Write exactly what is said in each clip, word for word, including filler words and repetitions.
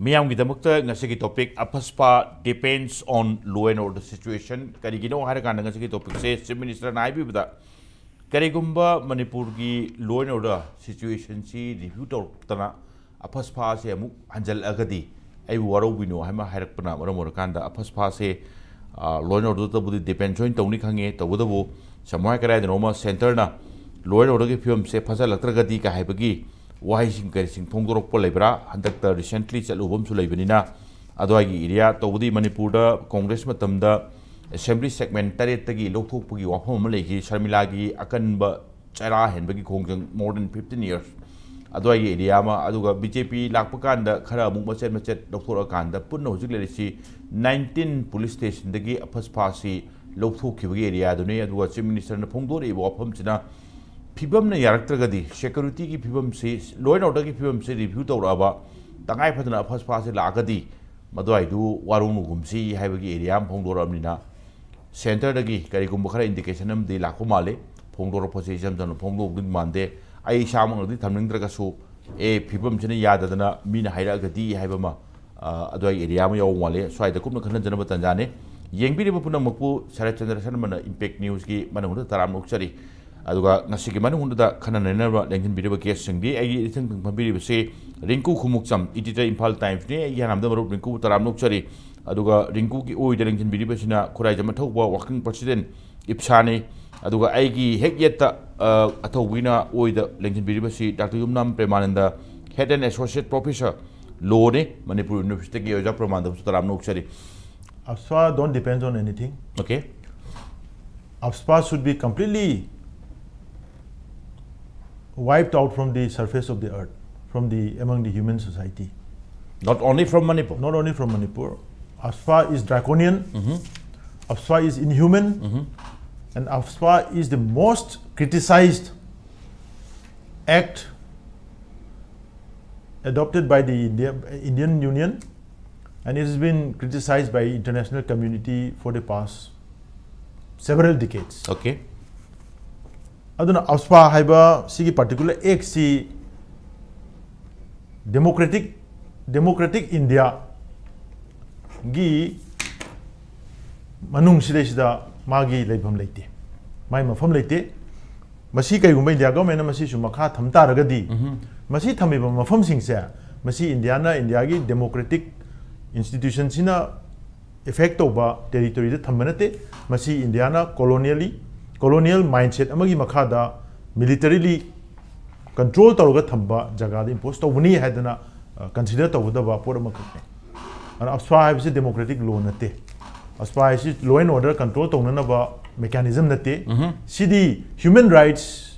ꯃꯤꯌꯥꯝꯒꯤꯗꯃꯛꯇ ꯉꯁꯤꯒꯤ topic, AFSPA depends on law and order situation꯫ ꯀꯔꯤꯒꯤꯅꯣ ꯍꯥꯏꯔꯀꯥꯟꯗ, ꯉꯁꯤꯒꯤ topicꯁꯦ Chief Ministerꯅ ꯍꯥꯏꯕꯤꯕꯗ, ꯀꯔꯤꯒꯨꯝꯕ ꯃꯅꯤꯄꯨꯔꯒꯤ law and order situationꯁꯤ review ꯇꯧꯔꯛꯇꯅ AFSPAꯁꯦ ꯑꯃꯨꯛ ꯍꯟꯖꯜꯂꯛꯑꯒꯗꯤ ꯑꯩꯕꯨ ꯋꯥꯔꯧꯕꯤꯅꯨ ꯍꯥꯏꯅ ꯍꯥꯏꯔꯛꯄꯅ ꯃꯔꯝ ꯑꯣꯏꯔꯀꯥꯟꯗ, AFSPAꯁꯦ, ꯑ, law and orderꯗꯕꯨꯗꯤ depend ꯑꯣꯏꯅ ꯇꯧꯅꯤ ꯈꯪꯉꯦ꯫ ꯇꯧꯕꯇꯕꯨ ꯁꯃꯨꯍꯥꯏ ꯀꯗꯥꯏꯗꯅꯣꯃ centreꯅ law and orderꯒꯤ ꯐꯤꯕꯝꯁꯦ ꯐꯖꯜꯂꯛꯇ꯭ꯔꯒꯗꯤ ꯀꯥ ꯍꯥꯏꯕꯒꯤ ꯋꯥꯍꯩꯁꯤꯡ ꯀꯔꯤꯁꯤꯡ ꯐꯣꯡꯗꯣꯔꯛꯄ ꯂꯩꯕ꯭ꯔꯥ? ꯍꯟꯗꯛꯇ recently ꯆꯠꯂꯨꯕ ꯑꯃꯁꯨ ꯂꯩꯕꯅꯤꯅ, ꯑꯗꯨꯋꯥꯏꯒꯤ area, ꯇꯧꯕꯗꯤ ꯃꯅꯤꯄꯨꯔꯗ Congress ꯃꯇꯝꯗ assembly segment ꯇꯔꯦꯠꯇꯒꯤ ꯂꯧꯊꯣꯛꯄꯒꯤ ꯋꯥꯐꯝ ꯑꯃ ꯂꯩꯈꯤ, ꯁꯔꯃꯤꯂꯥꯒꯤ ꯑꯀꯟꯕ ꯆꯔꯥ ꯍꯦꯟꯕꯒꯤ ꯈꯣꯡꯖꯪ, more than fifteen years꯫ ꯑꯗꯨꯋꯥꯏꯒꯤ area ꯑꯃ, ꯑꯗꯨꯒ BJP ꯂꯥꯛꯄ ꯀꯥꯟꯗ ꯈꯔ ꯑꯃꯨꯛ ꯃꯆꯦꯠ ꯃꯆꯦꯠ ꯂꯧꯊꯣꯔꯛꯑꯀꯥꯟꯗ ꯄꯨꯟꯅ ꯍꯧꯖꯤꯛ ꯂꯩꯔꯤꯁꯤ nineteen police stationꯗꯒꯤ AFSPAꯁꯤ ꯂꯧꯊꯣꯛꯈꯤꯕꯒꯤ areaꯗꯨꯅꯤ꯫ ꯑꯗꯨꯒ Chief Ministerꯅ ꯐꯣꯡꯗꯣꯔꯛꯏꯕ ꯋꯥꯐꯝꯁꯤꯅ, ꯐꯤꯕꯝꯅ ꯌꯥꯔꯛꯇ꯭ꯔꯒꯗꯤ, securityꯒꯤ ꯐꯤꯕꯝꯁꯤ, law and orderꯒꯤ ꯐꯤꯕꯝꯁꯤ review ꯇꯧꯔꯛꯑꯕ, ꯇꯉꯥꯏ ꯐꯗꯅ AFSPAꯁꯤ ꯂꯥꯛꯑꯒꯗꯤ, ꯃꯗꯨꯋꯥꯏꯗꯨ ꯋꯥꯔꯧꯅꯒꯨꯝꯁꯤ ꯍꯥꯏꯕꯒꯤ area ꯑꯃ ꯐꯣꯡꯗꯣꯔꯛꯑꯕꯅꯤꯅ, centreꯗꯒꯤ ꯀꯔꯤꯒꯨꯝꯕ ꯈꯔ indication ꯑꯃꯗꯤ ꯂꯥꯛꯄ ꯃꯥꯜꯂꯦ꯫ ꯐꯣꯡꯗꯣꯔꯛꯄꯁꯤ ꯏꯆꯝ ꯆꯝꯅ ꯐꯣꯡꯗꯣꯛꯇꯧꯗꯤ ꯃꯥꯟꯗꯦ꯫ ꯑꯩ ꯏꯁꯥꯃꯛꯅꯗꯤ ꯊꯝꯅꯤꯡꯗ꯭ꯔꯒꯁꯨ, ꯑꯦ, ꯐꯤꯕꯝꯁꯤꯅ ꯌꯥꯗꯗꯅ ꯃꯤꯅ ꯍꯥꯏꯔꯛꯑꯒꯗꯤ ꯍꯥꯏꯕ ꯑꯃ, ꯑ, ꯑꯗꯨꯋꯥꯏ area ꯑꯃ ꯌꯥꯎꯕ ꯃꯥꯜꯂꯦ꯫ ꯁ꯭ꯋꯥꯏꯗ ꯀꯨꯞꯅ ꯈꯟꯅꯖꯅꯕ ꯇꯥꯟꯖꯥꯅꯤ꯫ ꯌꯦꯡꯕꯤꯔꯤꯕ ꯄꯨꯝꯅꯃꯛꯄꯨ ꯁꯔꯠ ꯆꯟꯗ꯭ꯔ ꯁꯔꯃꯅ Impact Newsꯀꯤ ꯃꯅꯨꯡꯗ ꯇꯔꯥꯝꯅ ꯑꯣꯛꯆꯔꯤ꯫ ꯑꯗꯨꯒ ꯉꯁꯤꯒꯤ ꯃꯅꯨꯡꯗ ꯈꯟꯅ ꯅꯩꯅꯅꯕ ꯂꯦꯡꯁꯤꯟꯕꯤꯔꯤꯕ guestꯁꯤꯡꯗꯤ, ꯑꯩꯒꯤ ꯏꯊꯪ ꯊꯪ ꯐꯝꯕꯤꯔꯤꯕꯁꯤ ꯔꯤꯡꯀꯨ ꯈꯨꯃꯨꯛꯆꯝ, editor, ꯏꯝꯐꯥꯜ Timesꯅꯤ꯫ ꯑꯩꯒꯤ ꯍꯅꯥꯝꯗ ꯃꯔꯨꯞ ꯔꯤꯡꯀꯨ ꯇꯔꯥꯝꯅ ꯑꯣꯛꯆꯔꯤ꯫ ꯑꯗꯨꯒ ꯔꯤꯡꯀꯨꯒꯤ ꯑꯣꯏꯗ ꯂꯦꯡꯁꯤꯟꯕꯤꯔꯤꯕꯁꯤꯅ ꯈꯨꯔꯥꯏꯖꯝ ꯑꯊꯧꯕ, working president, ꯏꯞꯁꯥꯅꯤ꯫ ꯑꯗꯨꯒ ꯑꯩꯒꯤ ꯍꯦꯛ ꯌꯦꯠꯇ, ꯑ, ꯑꯊꯧꯕꯒꯤꯅ ꯑꯣꯏꯗ ꯂꯦꯡꯁꯤꯟꯕꯤꯔꯤꯕꯁꯤ Doctor Yumnam ꯄ꯭ꯔꯦꯃꯥꯅꯟꯗ, Head and Associate Professor, Lawꯅꯤ, Manipur Universityꯒꯤ ꯑꯣꯖꯥ ꯄ꯭ꯔꯦꯃꯥꯅꯟꯗꯕꯨꯁꯨ ꯇꯔꯥꯝꯅ ꯑꯣꯛꯆꯔꯤ꯫ AFSPA don't depend on anything. Okay. AFSPA should be completely wiped out from the surface of the earth, from the, among the human society. Not only from Manipur. Not only from Manipur. AFSPA is draconian. Mhm. AFSPA is inhuman. Mhm. And AFSPA is the most criticized act adopted by the India, Indian Union, and it has been criticized by international community for the past several decades. Okay. ꯑꯗꯨꯅ AFSPA ꯍꯥꯏꯕ ꯁꯤꯒꯤ particular actꯁꯤ democratic Democratic India ꯒꯤ ꯃꯅꯨꯡꯁꯤꯗꯩꯁꯤꯗ ꯃꯥꯒꯤ ꯂꯩꯐꯝ ꯂꯩꯇꯦ, ꯃꯥꯒꯤ ꯃꯐꯝ ꯂꯩꯇꯦ꯫ ꯃꯁꯤ ꯀꯩꯒꯨꯝꯕ ꯏꯟꯗꯤꯌꯥ ꯒꯣꯔꯃꯦꯟꯅ ꯃꯁꯤꯁꯨ ꯃꯈꯥ ꯊꯝ ꯇꯥꯔꯒꯗꯤ, ꯃꯁꯤ ꯊꯝꯃꯤꯕ ꯃꯐꯝꯁꯤꯡꯁꯦ, ꯃꯁꯤ ꯏꯟꯗꯤꯌꯥꯅ, ꯏꯟꯗꯤꯌꯥꯒꯤ democratic institution ꯁꯤꯅ effect ꯇꯧꯕ territory ꯗ ꯊꯝꯕ ꯅꯠꯇꯦ꯫ ꯃꯁꯤ ꯏꯟꯗꯤꯌꯥꯅ colonially, colonial mindset ꯑꯃꯒꯤ ꯃꯈꯥꯗ militarily control ꯇꯧꯔꯒ ꯊꯝꯕ ꯖꯒꯥꯗ impose ꯇꯧꯕꯅꯤ ꯍꯥꯏꯗꯅ, ꯑ, consider ꯇꯧꯒꯗꯕ ꯄꯣꯠ ꯑꯃꯈꯛꯅꯤ꯫ ꯑꯗꯨꯅ AFSPA ꯍꯥꯏꯕꯁꯤ democratic law ꯅꯠꯇꯦ꯫ AFSPA ꯍꯥꯏꯁꯤ law and order control ꯇꯧꯅꯅꯕ mechanism ꯅꯠꯇꯦ꯫ ꯁꯤꯗꯤ human rights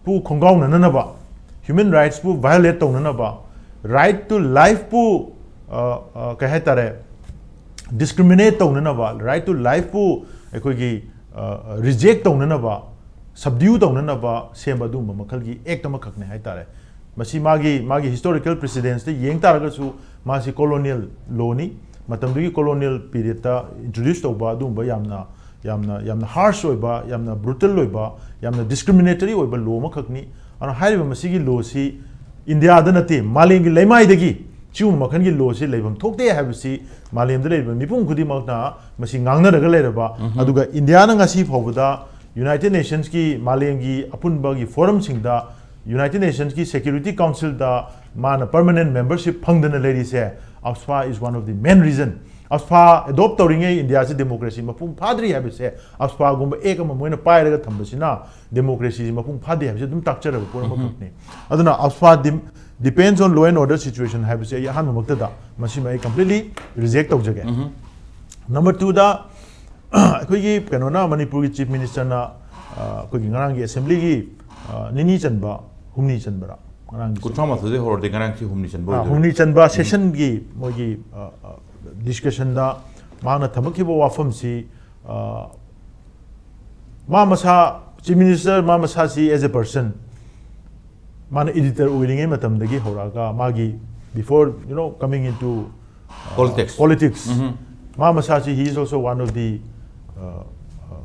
ꯄꯨ ꯈꯣꯡꯒꯥꯎꯅꯅꯅꯕ, human rights ꯄꯨ violate ꯇꯧꯅꯅꯕ, right to life ꯄꯨ, ꯑ, ꯑ, ꯀꯩ ꯍꯥꯏꯇꯥꯔꯦ, discriminate ꯇꯧꯅꯅꯕ, right to life ꯄꯨ ꯑꯩꯈꯣꯏꯒꯤ, ꯑ, reject ꯇꯧꯅꯅꯕ, subdue ꯇꯧꯅꯅꯕ ꯁꯦꯝꯕ ꯑꯗꯨꯒꯨꯝꯕ ꯃꯈꯜꯒꯤ act ꯑꯃꯈꯛꯅꯦ ꯍꯥꯏꯇꯥꯔꯦ꯫ ꯃꯁꯤ ꯃꯥꯒꯤ, ꯃꯥꯒꯤ historical precedence ꯇ ꯌꯦꯡ ꯇꯥꯔꯒꯁꯨ ꯃꯥꯁꯤ colonial law ꯅꯤ꯫ ꯃꯇꯝꯗꯨꯒꯤ colonial period ꯇ introduce ꯇꯧꯕ ꯑꯗꯨꯒꯨꯝꯕ ꯌꯥꯝꯅ, ꯌꯥꯝꯅ, ꯌꯥꯝꯅ harsh ꯑꯣꯏꯕ, ꯌꯥꯝꯅ brutal ꯑꯣꯏꯕ, ꯌꯥꯝꯅ discriminatory ꯑꯣꯏꯕ law ꯑꯃꯈꯛꯅꯤ꯫ ꯑꯗꯨꯅ ꯍꯥꯏꯔꯤꯕ ꯃꯁꯤꯒꯤ law ꯁꯤ ꯏꯟꯗꯤꯌꯥꯗ ꯅꯠꯇꯦ, ꯃꯥꯂꯦꯝꯒꯤ ꯂꯩꯃꯥꯏꯗꯒꯤ ꯁꯤꯒꯨꯝꯕ ꯃꯈꯜꯒꯤ law ꯁꯤ ꯂꯩꯐꯝ ꯊꯣꯛꯇꯦ ꯍꯥꯏꯕꯁꯤ ꯃꯥꯂꯦꯝꯗ ꯂꯩꯔꯤꯕ ꯃꯤꯄꯨꯝ ꯈꯨꯗꯤꯡꯃꯛꯅ ꯃꯁꯤ ꯉꯥꯡꯅꯔꯒ ꯂꯩꯔꯕ, ꯑꯗꯨꯒ ꯏꯟꯗꯤꯌꯥꯅ ꯉꯁꯤ ꯐꯥꯎꯕꯗ United Nations ꯀꯤ ꯃꯥꯂꯦꯝꯒꯤ ꯑꯄꯨꯟꯕꯒꯤ forum ꯁꯤꯡꯗ, United Nations ꯀꯤ Security Council ꯗ ꯃꯥꯅ permanent membership ꯐꯪꯗꯅ ꯂꯩꯔꯤꯁꯦ, AFSPA is one of the main reason꯫ AFSPA adopt ꯇꯧꯔꯤꯉꯩ ꯏꯟꯗꯤꯌꯥꯁꯤ democracy ꯃꯄꯨꯡ ꯐꯥꯗ꯭ꯔꯤ ꯍꯥꯏꯕꯁꯦ, AFSPA ꯒꯨꯝꯕ act ꯑꯃ ꯃꯣꯏꯅ ꯄꯥꯏꯔꯒ ꯊꯝꯕꯁꯤꯅ democracy ꯁꯤ ꯃꯄꯨꯡ ꯐꯥꯗꯦ ꯍꯥꯏꯕꯁꯦ ꯑꯗꯨꯝ ꯇꯥꯛꯆꯔꯕ ꯄꯣꯠ ꯑꯃꯈꯛꯅꯤ꯫ ꯑꯗꯨꯅ AFSPA dim-, depends on law and order situation ꯍꯥꯏꯕꯁꯦ ꯑꯩ ꯑꯍꯥꯟꯕꯃꯛꯇꯗ ꯃꯁꯤꯃ ꯑꯩ completely reject ꯇꯧꯖꯒꯦ꯫ Number two ꯗ, ꯑꯩꯈꯣꯏꯒꯤ ꯀꯩꯅꯣꯅ, ꯃꯅꯤꯄꯨꯔꯒꯤ Chief Minister ꯅ, ꯑ, ꯑꯩꯈꯣꯏꯒꯤ ꯉꯔꯥꯡꯒꯤ assembly ꯒꯤ, ꯑ, ꯅꯤꯅꯤ ꯆꯟꯕ, ꯍꯨꯝꯅꯤ ꯆꯟꯕꯔꯥ? ꯉꯔꯥꯡꯒꯤ ꯆꯟꯕ꯫ ꯀꯨꯟꯊ꯭ꯔꯥ ꯃꯥꯊꯣꯏꯗꯩ ꯍꯧꯔꯗꯤ ꯉꯔꯥꯡꯁꯤ ꯍꯨꯝꯅꯤ ꯆꯟꯕ ꯑ, ꯑꯣꯏꯗꯣꯏꯔꯥ? ꯍꯨꯝꯅꯤ ꯆꯟꯕ session ꯒꯤ ꯃꯣꯏꯒꯤ, ꯑ, ꯑ, discussion ꯗ ꯃꯥꯅ ꯊꯝꯃꯛꯈꯤꯕ ꯋꯥꯐꯝꯁꯤ, ꯑ, ꯃꯥ ꯃꯁꯥ, Chief Minister ꯃꯥ ꯃꯁꯥꯁꯤ as a person, ꯃꯥꯅ editor ꯑꯣꯏꯔꯤꯉꯩ ꯃꯇꯝꯗꯒꯤ ꯍꯧꯔꯛꯑꯒ ꯃꯥꯒꯤ before, you know, coming into, uh, Politics. Politics, ꯃꯥ ꯃꯁꯥꯁꯤ he is also one of the, uh, uh,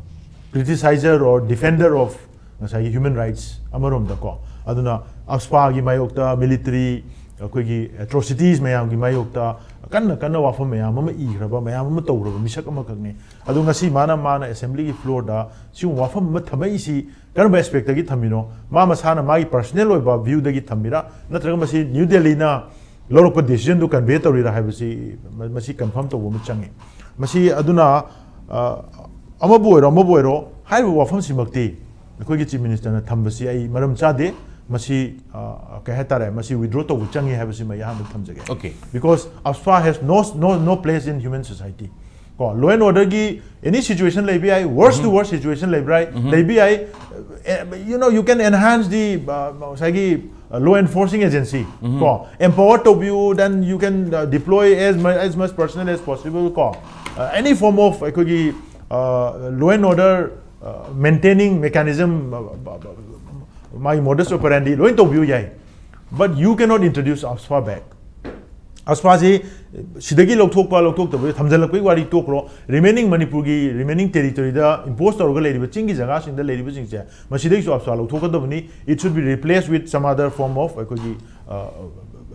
criticizer or defender of ꯉꯁꯥꯏꯒꯤ human rights ꯑꯃꯔꯣꯝꯗꯀꯣ꯫ ꯑꯗꯨꯅ AFSPA ꯒꯤ ꯃꯥꯌꯣꯛꯇ military, ꯑꯩꯈꯣꯏꯒꯤ ꯑꯦꯇ꯭ꯔꯣꯁꯤꯇꯤꯁ ꯃꯌꯥꯝꯒꯤ ꯃꯥꯌꯣꯛꯇ ꯀꯟꯅ ꯀꯟꯅ ꯋꯥꯐꯝ ꯃꯌꯥꯝ ꯑꯃ ꯏꯈ꯭ꯔꯕ, ꯃꯌꯥꯝ ꯑꯃ ꯇꯧꯈ꯭ꯔꯕ ꯃꯤꯁꯛ ꯑꯃꯈꯛꯅꯤ꯫ ꯑꯗꯣ ꯉꯁꯤ ꯃꯥꯅ, ꯃꯥꯅ ꯑꯦꯁꯦꯝꯕ꯭ꯂꯤꯒꯤ ꯐ꯭ꯂꯣꯔꯗ ꯁꯤꯒꯨꯝꯕ ꯋꯥꯐꯝ ꯑꯃ ꯊꯝꯃꯛꯏꯁꯤ ꯀꯔꯝꯕ ꯑꯦꯁꯄꯦꯛꯇꯒꯤ ꯊꯝꯃꯤꯅꯣ? ꯃꯥ ꯃꯁꯥꯅ ꯃꯥꯒꯤ ꯄꯔꯁꯅꯦꯜ ꯑꯣꯏꯕ ꯚ꯭ꯌꯨꯗꯒꯤ ꯊꯝꯃꯤꯔꯥ, ꯅꯠꯇ꯭ꯔꯒ ꯃꯁꯤ ꯅ꯭ꯌꯨ ꯗꯦꯜꯂꯤꯅ ꯂꯧꯔꯛꯄ ꯗꯤꯁꯤꯖꯟꯗꯨ ꯀꯟꯚꯦ ꯇꯧꯔꯤꯔꯥ ꯍꯥꯏꯕꯁꯤ ꯃ-, ꯃꯁꯤ ꯀꯟꯐꯥꯔꯝ ꯇꯧꯕ ꯑꯃ ꯆꯪꯉꯤ꯫ ꯃꯁꯤ ꯑꯗꯨꯅ, ꯑ, ꯑꯃꯕꯨ ꯑꯣꯏꯔꯣ, ꯑꯃꯕꯨ ꯑꯣꯏꯔꯣ, ꯍꯥꯏꯔꯤꯕ ꯋꯥꯐꯝꯁꯤꯃꯛꯇꯤ ꯑꯩꯈꯣꯏꯒꯤ ꯆꯤꯐ ꯃꯤꯅꯤꯁꯇꯔꯅ ꯊꯝꯕꯁꯤ ꯑꯩ ꯃꯔꯝ ꯆꯥꯗꯦ꯫ ꯃꯁꯤ, ꯑ, ꯀꯩ ꯍꯥꯏꯇꯥꯔꯦ, ꯃꯁꯤ ꯋꯤꯗ꯭ꯔꯣ ꯇꯧꯕ ꯆꯪꯉꯤ ꯍꯥꯏꯕꯁꯤꯃ ꯑꯩ ꯑꯍꯥꯟꯕꯗ ꯊꯝꯖꯒꯦ꯫ Okay. Because AFSPA has no, no, no place in human society. ꯀꯣ, law and order ꯒꯤ any situation ꯂꯩꯕ ꯌꯥꯏ, worst to worst situation ꯂꯩꯕ ꯌꯥꯏ, ꯂꯩꯕ ꯌꯥꯏ꯫ Eh, you know, you can enhance the, uh, ꯉꯁꯥꯏꯒꯤ, uh, law enforcing agency, ꯀꯣ, empower ꯇꯧꯕꯤꯌꯨ, then you can, uh, deploy as much, as much personnel as possible, ꯀꯣ, uh, any form of ꯑꯩꯈꯣꯏꯒꯤ, uh, law and order, uh, maintaining mechanism, uh, ꯃꯥꯒꯤ modus operandi ꯂꯣꯏ ꯇꯧꯕꯤꯌꯨ ꯌꯥꯏ, but you cannot introduce AFSPA back. AFSPA ꯁꯤ ꯁꯤꯗꯒꯤ ꯂꯧꯊꯣꯛꯄ ꯂꯧꯊꯣꯛꯇꯕ ꯊꯝꯖꯤꯜꯂꯛꯄꯒꯤ ꯋꯥꯔꯤ ꯇꯣꯛꯈ꯭ꯔꯣ, remaining ꯃꯅꯤꯄꯨꯔꯒꯤ remaining territory ꯗ impose ꯇꯧꯔꯒ ꯂꯩꯔꯤꯕ ꯆꯤꯡꯒꯤ ꯖꯒꯥꯁꯤꯡꯗ ꯂꯩꯔꯤꯕꯁꯤꯡꯁꯦ ꯃꯁꯤꯗꯒꯤꯁꯨ AFSPA ꯂꯧꯊꯣꯛꯀꯗꯕꯅꯤ꯫ It should be replaced with some other form of ꯑꯩꯈꯣꯏꯒꯤ, ꯑ,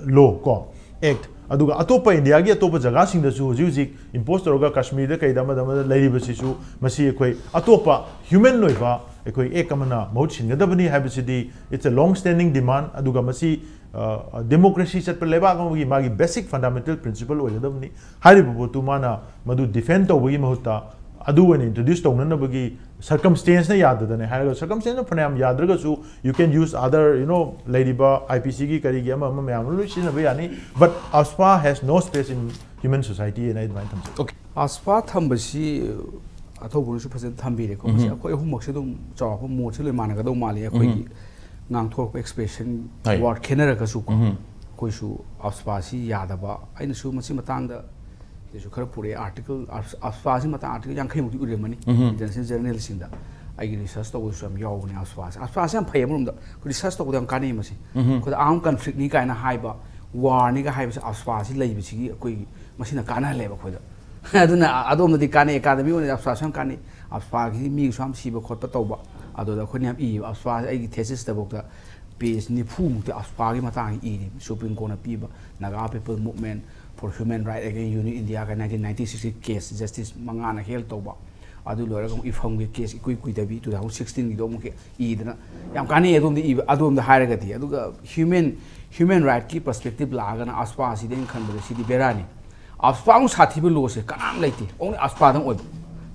law, ꯀꯣ, act꯫ ꯑꯗꯨꯒ ꯑꯇꯣꯞꯄ ꯏꯟꯗꯤꯌꯥꯒꯤ ꯑꯇꯣꯞꯄ ꯖꯒꯥꯁꯤꯡꯗꯁꯨ ꯍꯧꯖꯤꯛ ꯍꯧꯖꯤꯛ impose ꯇꯧꯔꯒ ꯀꯥꯁꯃꯤꯔꯗ ꯀꯩꯗ ꯑꯃꯗ ꯑꯃꯗ ꯂꯩꯔꯤꯕꯁꯤꯁꯨ ꯃꯁꯤ ꯑꯩꯈꯣꯏ ꯑꯇꯣꯞꯄ human ꯑꯣꯏꯕ ꯑꯩꯈꯣꯏ act ꯑꯃꯅ ꯃꯍꯨꯠ ꯁꯤꯟꯒꯗꯕꯅꯤ ꯍꯥꯏꯕꯁꯤꯗꯤ it's a long standing demand꯫ ꯑꯗꯨꯒ ꯃꯁꯤ, ꯑ, democracy ꯆꯠꯄ ꯂꯩꯕꯥꯛ ꯑꯃꯒꯤ ꯃꯥꯒꯤ basic fundamental principle ꯑꯣꯏꯒꯗꯕꯅꯤ꯫ ꯍꯥꯏꯔꯤꯕ ꯄꯣꯠꯇꯨ ꯃꯥꯅ ꯃꯗꯨ defend ꯇꯧꯕꯒꯤ ꯃꯍꯨꯠꯇ ꯑꯗꯨ ꯑꯣꯏꯅ introduce ꯇꯧꯅꯅꯕꯒꯤ circumstance ꯅ ꯌꯥꯗꯗꯅ ꯍꯥꯏꯔꯒ, circumstance ꯅ ꯐꯅꯌꯥꯝ ꯌꯥꯗ꯭ꯔꯒꯁꯨ you can use other, you know, ꯂꯩꯔꯤꯕ IPC ꯒꯤ ꯀꯔꯤꯒꯤ ꯑꯃ ꯑꯃ ꯃꯌꯥꯝ ꯑꯃ ꯂꯣꯏ ꯁꯤꯖꯤꯟꯅꯕ ꯌꯥꯅꯤ, but AFSPA has no space in human society ꯍꯥꯏꯅ ꯑꯩ ꯑꯗꯨꯃꯥꯏꯅ ꯊꯝꯖꯒꯦ꯫ Okay. AFSPA ꯊꯝꯕꯁꯤ ꯑꯊꯧꯕꯅꯁꯨ ꯐꯖꯅ ꯊꯝꯕꯤꯔꯦꯀꯣ꯫ ꯃꯁꯤ ꯑꯩꯈꯣꯏ ꯑꯍꯨꯝꯃꯛꯁꯦ ꯑꯗꯨꯝ ꯆꯥꯎꯔꯥꯛꯄ ꯃꯣꯠꯁꯦ ꯂꯣꯏ ꯃꯥꯟꯅꯒꯗꯧ ꯃꯥꯜꯂꯤ꯫ ꯑꯩꯈꯣꯏꯒꯤ ꯉꯥꯡꯊꯣꯔꯛꯄ expression, ꯍꯣꯏ꯫ Word ꯈꯦꯠꯅꯔꯒꯁꯨꯀꯣ, ꯑꯩꯈꯣꯏꯁꯨ AFSPA ꯁꯤ ꯌꯥꯗꯕ, ꯑꯩꯅꯁꯨ ꯃꯁꯤ ꯃꯇꯥꯡꯗ ꯁꯤꯁꯨ ꯈꯔ ꯄꯨꯔꯛꯑꯦ꯫ Article, AFSPA ꯁꯤ ꯃꯇꯥꯡ article ꯌꯥꯡꯈꯩ ꯃꯨꯛꯇꯤ ꯎꯔꯝꯃꯅꯤ international journal ꯁꯤꯡꯗ꯫ ꯑꯩꯒꯤ research ꯇꯧꯕꯁꯨ ꯌꯥꯝ ꯌꯥꯎꯕꯅꯦ AFSPA ꯁꯦ꯫ AFSPA ꯁꯦ ꯌꯥꯝ ꯐꯩ ꯑꯃꯔꯣꯝꯗ꯫ ꯑꯩꯈꯣꯏ research ꯇꯧꯕꯗ ꯌꯥꯝ ꯀꯥꯟꯅꯩ ꯃꯁꯤ꯫ ꯑꯩꯈꯣꯏꯗ armed conflict ꯅꯤ ꯀꯥꯏꯅ ꯍꯥꯏꯕ, war ꯅꯤꯒ ꯍꯥꯏꯕꯁꯦ AFSPA ꯁꯤ ꯂꯩꯕꯁꯤꯒꯤ ꯑꯩꯈꯣꯏꯒꯤ ꯃꯁꯤꯅ ꯀꯥꯟꯅꯍꯜꯂꯦꯕ ꯑꯩꯈꯣꯏꯗ꯫ ꯑꯗꯨꯅ ꯑꯗꯣꯝꯗꯗꯤ ꯀꯥꯟꯅꯩ, academy ꯑꯣꯏꯅ AFSPA ꯁꯨ ꯌꯥꯝ ꯀꯥꯟꯅꯩ꯫ AFSPA ꯒꯤ ꯃꯤꯒꯤꯁꯨ ꯌꯥꯝ ꯁꯤꯕ ꯈꯣꯠꯄ ꯇꯧꯕ꯫ ꯑꯗꯨꯗ ꯑꯩꯈꯣꯏꯅ ꯌꯥꯝ ꯏꯌꯦꯕ꯫ AFSPA ꯁꯦ ꯑꯩꯒꯤ thesis ꯇꯐꯥꯎꯗ ꯄꯦꯖ ꯅꯤꯐꯨꯃꯨꯛꯇꯤ ꯑꯞꯁꯄꯥꯒꯤ ꯃꯇꯥꯡꯗ ꯏꯔꯤ꯫ ꯁꯨꯄ꯭ꯔꯤꯝ ꯀꯣꯔꯠꯅ ꯄꯤꯕ Naga People Movement for Human Right Against Union India ꯀꯥꯏꯅ nineteen ninety six case, justice ꯃꯉꯥꯅ ꯍꯦꯜ ꯇꯧꯕ꯫ ꯑꯗꯨ ꯂꯣꯏꯔꯒ ꯑꯃꯨꯛ ꯏꯐꯝꯒꯤ ꯀꯦꯁ ꯏꯀꯨꯏ ꯀꯨꯏꯗꯕꯤ two thousand sixteen ꯒꯤꯗꯣ ꯑꯃꯨꯛ ꯏꯗꯅ ꯌꯥꯝ ꯀꯥꯟꯅꯩ ꯑꯗꯣꯝꯗ ꯏꯕ꯫ ꯑꯗꯣꯝꯗ ꯍꯥꯏꯔꯒꯗꯤ, ꯑꯗꯨꯒ human human rightꯀꯤ perspective ꯂꯥꯛꯑꯒꯅ ꯑꯞꯁꯄꯥꯁꯤꯗꯤ ꯑꯩꯅ ꯈꯟꯕꯗ ꯁꯤꯗꯤ ꯕꯦꯔꯥꯅꯤ꯫ ꯑꯞꯁꯄꯥꯃꯨꯛ ꯁꯥꯊꯤꯕ ꯂꯣꯁꯦ ꯀꯅꯥꯝ ꯂꯩꯇꯦ, only ꯑꯞꯁꯄꯥꯗꯪ ꯑꯣꯏꯕ꯫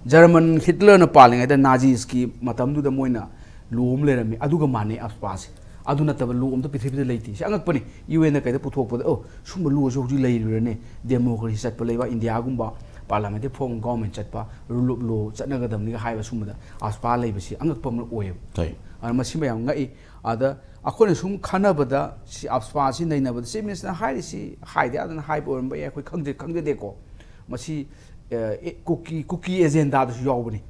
ꯖꯔꯃꯟ ꯍꯤꯠꯂꯔꯅ ꯄꯥꯜꯂꯤꯉꯩꯗ ꯅꯥꯖꯤꯁꯀꯤ ꯃꯇꯝꯗꯨꯗ ꯃꯣꯏꯅ ꯂꯣ ꯑꯃ ꯂꯩꯔꯝꯃꯤ, ꯑꯗꯨꯒ ꯃꯥꯟꯅꯩ ꯑꯞꯁꯄꯥꯁꯦ꯫ ꯑꯗꯨ ꯅꯠꯇꯕ ꯂꯣ ꯑꯝꯇ ꯄ꯭ꯔꯤꯊꯤꯕꯤꯗ ꯂꯩꯇꯦ꯫ ꯁꯤ ꯑꯉꯛꯄꯅꯤ꯫ UN ꯀꯩꯗ ꯄꯨꯊꯣꯛꯄꯗ, ꯑꯣ, ꯁꯨꯝꯕ ꯂꯣꯁꯨ ꯍꯧꯖꯤꯛ ꯂꯩꯔꯨꯔꯅꯦ꯫ ꯗꯦꯃꯣꯀ꯭ꯔꯦꯁꯤ ꯆꯠꯄ ꯂꯩꯕꯥꯛ ꯏꯟꯗꯤꯌꯥꯒꯨꯝꯕ, parliamentary form of government ꯆꯠꯄ, rule of law ꯆꯠꯅꯒꯗꯕꯅꯤꯒ ꯍꯥꯏꯕ ꯁꯨꯝꯕꯗ ꯑꯞꯁꯄꯥ ꯂꯩꯕꯁꯤ ꯑꯉꯛꯄ ꯑꯃ ꯑꯣꯏꯌꯦꯕ꯫ ꯑꯗꯨꯅ ꯃꯁꯤ ꯃꯌꯥꯝ ꯉꯛꯏ꯫ ꯑꯗ ꯑꯩꯈꯣꯏꯅ ꯁꯨꯝ ꯈꯟꯅꯕꯗ, ꯁꯤ ꯑꯞꯁꯄꯥꯁꯤ ꯅꯩꯅꯕꯗ, ꯆꯤꯐ ꯃꯤꯅꯤꯁꯇꯔꯅ ꯍꯥꯏꯔꯤꯁꯤ ꯍꯥꯏꯗ ꯌꯥꯗꯅ ꯍꯥꯏꯕ ꯑꯣꯏꯔꯝꯕ ꯌꯥꯏ, ꯑꯩꯈꯣꯏ ꯈꯪꯖ-, ꯈꯪꯖꯗꯦꯀꯣ꯫ ꯃꯁꯤ, ꯑ, ꯑꯦ, ꯀꯨꯀꯤ, ꯀꯨꯀꯤ ꯑꯦꯖꯦꯟꯗꯥꯗꯁꯨ ꯌꯥꯎꯕꯅꯤ꯫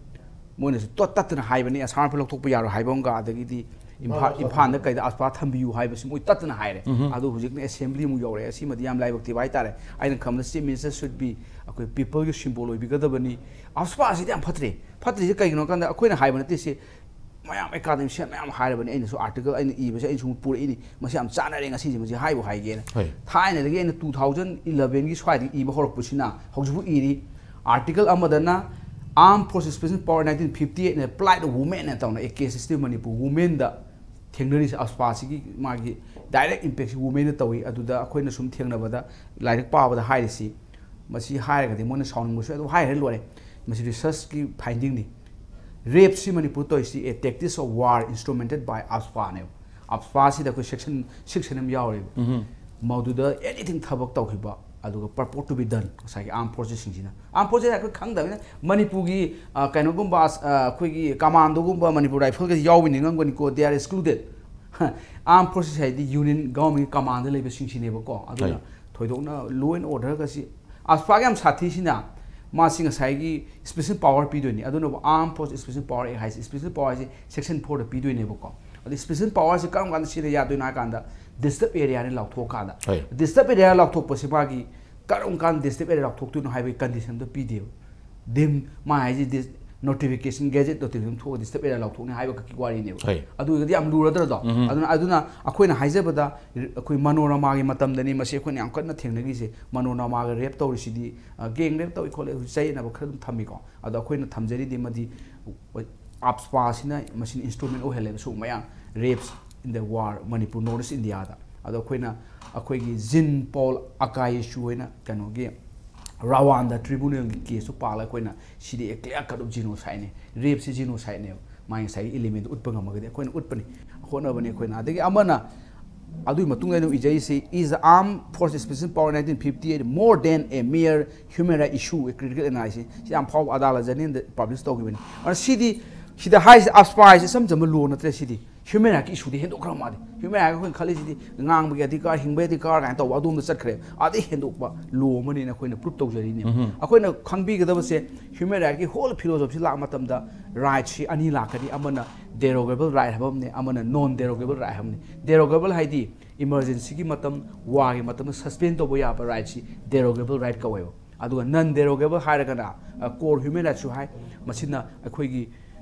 ꯃꯣꯏꯅꯁꯨ ꯇꯣꯠ ꯇꯠꯇꯅ ꯍꯥꯏꯕꯅꯤ, ꯑꯁꯥꯝ ꯔꯥꯏꯐꯜ ꯂꯧꯊꯣꯛꯄ ꯌꯥꯔꯣꯏ ꯍꯥꯏꯕ ꯑꯃꯒ, ꯑꯗꯒꯤꯗꯤ ꯏꯝꯐꯥꯜ, ꯏꯝꯐꯥꯜꯗ ꯀꯩꯗ ꯑꯞꯁꯄꯥ ꯊꯝꯕꯤꯌꯨ ꯍꯥꯏꯕꯁꯤ ꯃꯣꯏ ꯇꯠꯇꯅ ꯍꯥꯏꯔꯦ꯫ ꯑꯗꯣ ꯍꯧꯖꯤꯛꯅ ꯑꯦꯁꯦꯝꯕ꯭ꯂꯤ ꯑꯃꯨꯛ ꯌꯧꯔꯛꯑꯦ꯫ ꯑꯁꯤꯃꯗꯤ ꯌꯥꯝ ꯂꯥꯏꯕꯛ ꯊꯤꯕ ꯍꯥꯏꯇꯥꯔꯦ꯫ ꯑꯩꯅ ꯈꯟꯕꯗ ꯆꯤꯐ ꯃꯤꯅꯤꯁꯇꯔ should be ꯑꯩꯈꯣꯏ ꯄꯤꯄꯜꯒꯤ ꯁꯤꯝꯕꯣꯜ ꯑꯣꯏꯕꯤꯒꯗꯕꯅꯤ꯫ ꯑꯞꯁꯄꯥꯁꯤꯗꯤ ꯌꯥꯝ ꯐꯠꯇ꯭ꯔꯦ꯫ ꯐꯠꯇ꯭ꯔꯤꯁꯦ ꯀꯩꯒꯤꯅꯣ ꯍꯥꯏ ꯀꯥꯟꯗ, ꯑꯩꯈꯣꯏꯅ ꯍꯥꯏꯕ ꯅꯠꯇꯦ ꯁꯤ, ꯃꯌꯥꯝ ꯑꯦꯀꯥꯗꯃꯤꯁꯤꯌꯟ ꯃꯌꯥꯝ ꯍꯥꯏꯔꯕꯅꯤ꯫ ꯑꯩꯅꯁꯨ ꯑꯥꯔꯇꯤꯀꯜ ꯑꯩꯅ ꯏꯕꯁꯦ ꯑꯩꯅ ꯁꯨꯝ ꯄꯨꯔꯛꯏꯅꯤ꯫ ꯃꯁꯤ ꯌꯥꯝ ꯆꯥꯟꯅꯔꯦ ꯉꯁꯤꯁꯦ, ꯃꯁꯤ ꯍꯥꯏꯕꯨ ꯍꯥꯏꯒꯦꯅ꯫ ꯊꯥꯏꯅꯗꯒꯤ ꯑꯩꯅ two thousand elevenꯒꯤ ꯁ꯭ꯋꯥꯏꯗꯒꯤ ꯏꯕ ꯍꯧꯔꯛꯄꯁꯤꯅ ꯍꯧꯖꯤꯛꯐꯥꯎ ꯏꯔꯤ꯫ ꯑꯥꯔꯇꯤꯀꯜ ꯑꯃꯗꯅ Armed Forces Special Power nineteen fifty eight ꯅ plight of women ꯅ ꯇꯧꯅ, A K system Manipur women ꯗ ꯊꯦꯡꯅꯔꯤꯁꯦ ꯑꯞꯁꯄꯥꯁꯤꯒꯤ ꯃꯥꯒꯤ direct impact ꯁꯤ women ꯗ ꯇꯧꯏ꯫ ꯑꯗꯨꯗ ꯑꯩꯈꯣꯏꯅ ꯁꯨꯝ ꯊꯦꯡꯅꯕꯗ, ꯂꯥꯏꯔꯤꯛ ꯄꯥꯕꯗ ꯍꯥꯏꯔꯤꯁꯤ, ꯃꯁꯤ ꯍꯥꯏꯔꯒꯗꯤ ꯃꯣꯏꯅ ꯁꯥꯎꯅꯤꯡꯕꯁꯨ ꯌꯥꯏ, ꯑꯗꯨ ꯍꯥꯏꯈ꯭ꯔꯦ ꯂꯣꯏꯔꯦ꯫ ꯃꯁꯤ ꯔꯤꯁꯔꯁꯀꯤ ꯐꯥꯏꯟꯗꯤꯡꯅꯤ꯫ ꯔꯦꯞꯁꯤ ꯃꯅꯤꯄꯨꯔ ꯇꯧꯔꯤꯁꯤ a tactics of war instrumented by ꯑꯞꯁꯄꯥꯅꯦꯕ꯫ ꯑꯞꯁꯄꯥꯁꯤꯗ ꯑꯩꯈꯣꯏ ꯁꯦꯛꯁꯟ ꯁꯤꯛꯁ ꯍꯥꯏꯅ ꯑꯃ ꯌꯥꯎꯔꯤꯕ꯫ ꯃꯗꯨꯗ anything ꯊꯕꯛ ꯇꯧꯈꯤꯕ, ꯑꯗꯨꯒ purport to be done, ꯉꯁꯥꯏꯒꯤ armed forces ꯁꯤꯡꯁꯤꯅ꯫ Armed forces ꯑꯩꯈꯣꯏ ꯈꯪꯗꯕꯅꯤꯅ, ꯃꯅꯤꯄꯨꯔꯒꯤ, ꯑ, ꯀꯩꯅꯣꯒꯨꯝꯕ, ꯑ, ꯑꯩꯈꯣꯏꯒꯤ ꯀꯃꯥꯟꯗꯣꯒꯨꯝꯕ, ꯃꯅꯤꯄꯨꯔ ꯔꯥꯏꯐꯜꯒꯁꯤ ꯌꯥꯎꯕ ꯅꯤꯡꯉꯝꯒꯅꯤꯀꯣ, they are excluded꯫ Armed forces ꯍꯥꯏꯗꯤ ꯌꯨꯅꯤꯌꯟ ꯒꯚꯔꯟꯃꯦꯟꯒꯤ ꯀꯃꯥꯟꯗ ꯂꯩꯕꯁꯤꯡꯁꯤꯅꯦꯕꯀꯣ꯫ ꯑꯗꯨꯅ ꯍꯣꯏ꯫ ꯊꯣꯏꯗꯣꯛꯅ law and order ꯒꯁꯤ, ꯑꯞꯁꯄꯥꯒ ꯌꯥꯝ ꯁꯥꯊꯤꯁꯤꯅ, ꯃꯥꯁꯤ ꯉꯁꯥꯏꯒꯤ special power ꯄꯤꯗꯣꯏꯅꯤ꯫ ꯑꯗꯨꯅꯕꯨ Armed Force Special Power Act ꯍꯥꯏꯁꯦ, special power ꯍꯥꯏꯁꯦ section four ꯗ ꯄꯤꯗꯣꯏꯅꯦꯕꯀꯣ꯫ ꯑꯗꯨ special power ꯁꯦ ꯀꯔꯝ ꯀꯥꯟꯗ ꯁꯤꯖꯤꯟꯅ ꯌꯥꯗꯣꯏꯅꯣ ꯍꯥꯏ ꯀꯥꯟꯗ, disturb area ꯅꯤ ꯂꯥꯎꯊꯣꯛꯑꯀꯥꯟꯗ꯫ ꯍꯣꯏ꯫ Disturb area ꯂꯥꯎꯊꯣꯛꯄꯁꯦ ꯃꯥꯒꯤ ꯀꯔꯝ ꯀꯥꯟꯗ disturb area ꯂꯥꯎꯊꯣꯛꯇꯣꯏꯅꯣ ꯍꯥꯏꯕꯒꯤ condition ꯗꯣ ꯄꯤꯗꯦꯕ꯫ ꯗꯤꯝ, ꯃꯥ ꯍꯥꯏꯁꯦ dis-, notification, gazette notification ꯊꯣꯛꯑꯒ disturb area ꯂꯥꯎꯊꯣꯛꯅꯤ ꯍꯥꯏꯕ ꯈꯛꯀꯤ ꯋꯥꯔꯤꯅꯦꯕ꯫ ꯍꯣꯏ꯫ ꯑꯗꯨ ꯑꯣꯏꯔꯒꯗꯤ ꯌꯥꯝ ꯂꯨꯔꯗ꯭ꯔꯗꯣ? ꯎꯝ꯫ ꯑꯗꯨꯅ ꯑꯗꯨꯅ ꯑꯩꯈꯣꯏꯅ ꯍꯥꯏꯖꯕꯗ, ꯑꯩꯈꯣꯏ ꯃꯅꯣꯔꯃꯥꯒꯤ ꯃꯇꯝꯗꯅꯤ ꯃꯁꯤ ꯑꯩꯈꯣꯏꯅ ꯌꯥꯝ ꯀꯟꯅ ꯊꯦꯡꯅꯈꯤꯁꯦ꯫ ꯃꯅꯣꯔꯃꯥꯒ rape ꯇꯧꯔꯤꯁꯤꯗꯤ, ꯑ, gang rape ꯇꯧꯏ ꯈꯣꯠꯂꯦ, ꯍꯧꯖꯤꯛ ꯆꯌꯦꯠꯅꯕ ꯈꯔ ꯑꯗꯨꯝ ꯊꯝꯃꯤꯀꯣ꯫ ꯑꯗꯣ ꯑꯩꯈꯣꯏꯅ ꯊꯝꯖꯔꯤꯗꯤ ꯃꯗꯤ AFSPAꯁꯤꯅ ꯃꯁꯤꯅ instrument ꯑꯣꯏꯍꯜꯂꯦꯕ ꯁꯤꯒꯨꯝꯕ ꯃꯌꯥꯝ, rapes in the war Manipur, North East Indiaꯗ꯫ ꯑꯗꯣ ꯑꯩꯈꯣꯏꯅ, ꯑꯩꯈꯣꯏꯒꯤ ꯖꯤꯟ ꯄꯣꯜ ꯑꯀꯥꯏꯁꯨ ꯍꯣꯏꯅ ꯀꯩꯅꯣꯒꯤ ꯔꯋꯥꯟꯗ tribunalꯒꯤ caseꯇꯨ ꯄꯥꯜꯂꯒ ꯑꯩꯈꯣꯏꯅ ꯁꯤꯗꯤ a clear cut of genocideꯅꯦ, rapeꯁꯤ genocideꯅꯦꯕ꯫ ꯃꯥꯒꯤ ꯉꯁꯥꯏꯒꯤ elementꯗꯨ ꯎꯠꯄ ꯉꯝꯃꯒꯗꯤ ꯑꯩꯈꯣꯏꯅ ꯎꯠꯄꯅꯤ, ꯍꯣꯠꯅꯕꯅꯤ ꯑꯩꯈꯣꯏꯅ꯫ ꯑꯗꯒꯤ ꯑꯃꯅ ꯑꯗꯨꯒꯤ ꯃꯇꯨꯡꯗ ꯑꯩꯅ ꯏꯖꯩꯁꯤ, is the Armed Forces Special Power nineteen fifty-eight more than a mere human rights issue, a critical analysis꯫ ꯁꯤ ꯌꯥꯝ ꯐꯥꯎꯕ ꯑꯗꯥꯂꯠ journalꯗ publish ꯇꯧꯈꯤꯕꯅꯤ꯫ ꯑꯗꯨꯅ ꯁꯤꯗꯤ, ꯁꯤꯗ ꯍꯥꯏꯁꯦ, AFSPA ꯍꯥꯏꯁꯦ ꯏꯆꯝ ꯆꯝꯕ law ꯅꯠꯇ꯭ꯔꯦ꯫ ꯁꯤꯗꯤ human rightꯀꯤ issueꯗꯤ ꯍꯦꯟꯗꯣꯛꯈ꯭ꯔ ꯃꯥꯜꯂꯦ꯫ Human rightꯀꯤ ꯑꯩꯈꯣꯏꯅ ꯈꯜꯂꯤꯁꯤꯗꯤ ꯉꯥꯡꯕꯒꯤ ꯑꯙꯤꯀꯥꯔ, ꯍꯤꯡꯕꯒꯤ ꯑꯙꯤꯀꯥꯔ ꯀꯥꯏꯅ ꯇꯧꯕ ꯑꯗꯣꯝꯗ ꯆꯠꯈ꯭ꯔꯦ꯫ ꯑꯗꯩ ꯍꯦꯟꯗꯣꯛꯄ law ꯑꯃꯅꯤꯅ ꯑꯩꯈꯣꯏꯅ prove ꯇꯧꯖꯔꯤꯅꯦꯕ꯫ ꯑꯩꯈꯣꯏꯅ ꯈꯪꯕꯤꯒꯗꯕꯁꯦ, human rightꯀꯤ whole philosophyꯁꯤ ꯂꯥꯛꯄ ꯃꯇꯝꯗ rightꯁꯤ ꯑꯅꯤ ꯂꯥꯛꯀꯅꯤ, ꯑꯃꯅ derogable right ꯍꯥꯏꯕ ꯑꯃꯅꯦ, ꯑꯃꯅ non derogable right ꯍꯥꯏꯕ ꯑꯃꯅꯦ꯫ Derogable ꯍꯥꯏꯗꯤ emergencyꯒꯤ ꯃꯇꯝ, warꯒꯤ ꯃꯇꯝꯗ suspend ꯇꯧꯕ ꯌꯥꯕ rightꯁꯤ derogable right ꯀꯧꯋꯦꯕ꯫ ꯑꯗꯨꯒ non derogable ꯍꯥꯏꯔꯒꯅ, ꯑ, core human rightsꯁꯨ ꯍꯥꯏ, ꯃꯁꯤꯅ ꯑꯩꯈꯣꯏꯒꯤ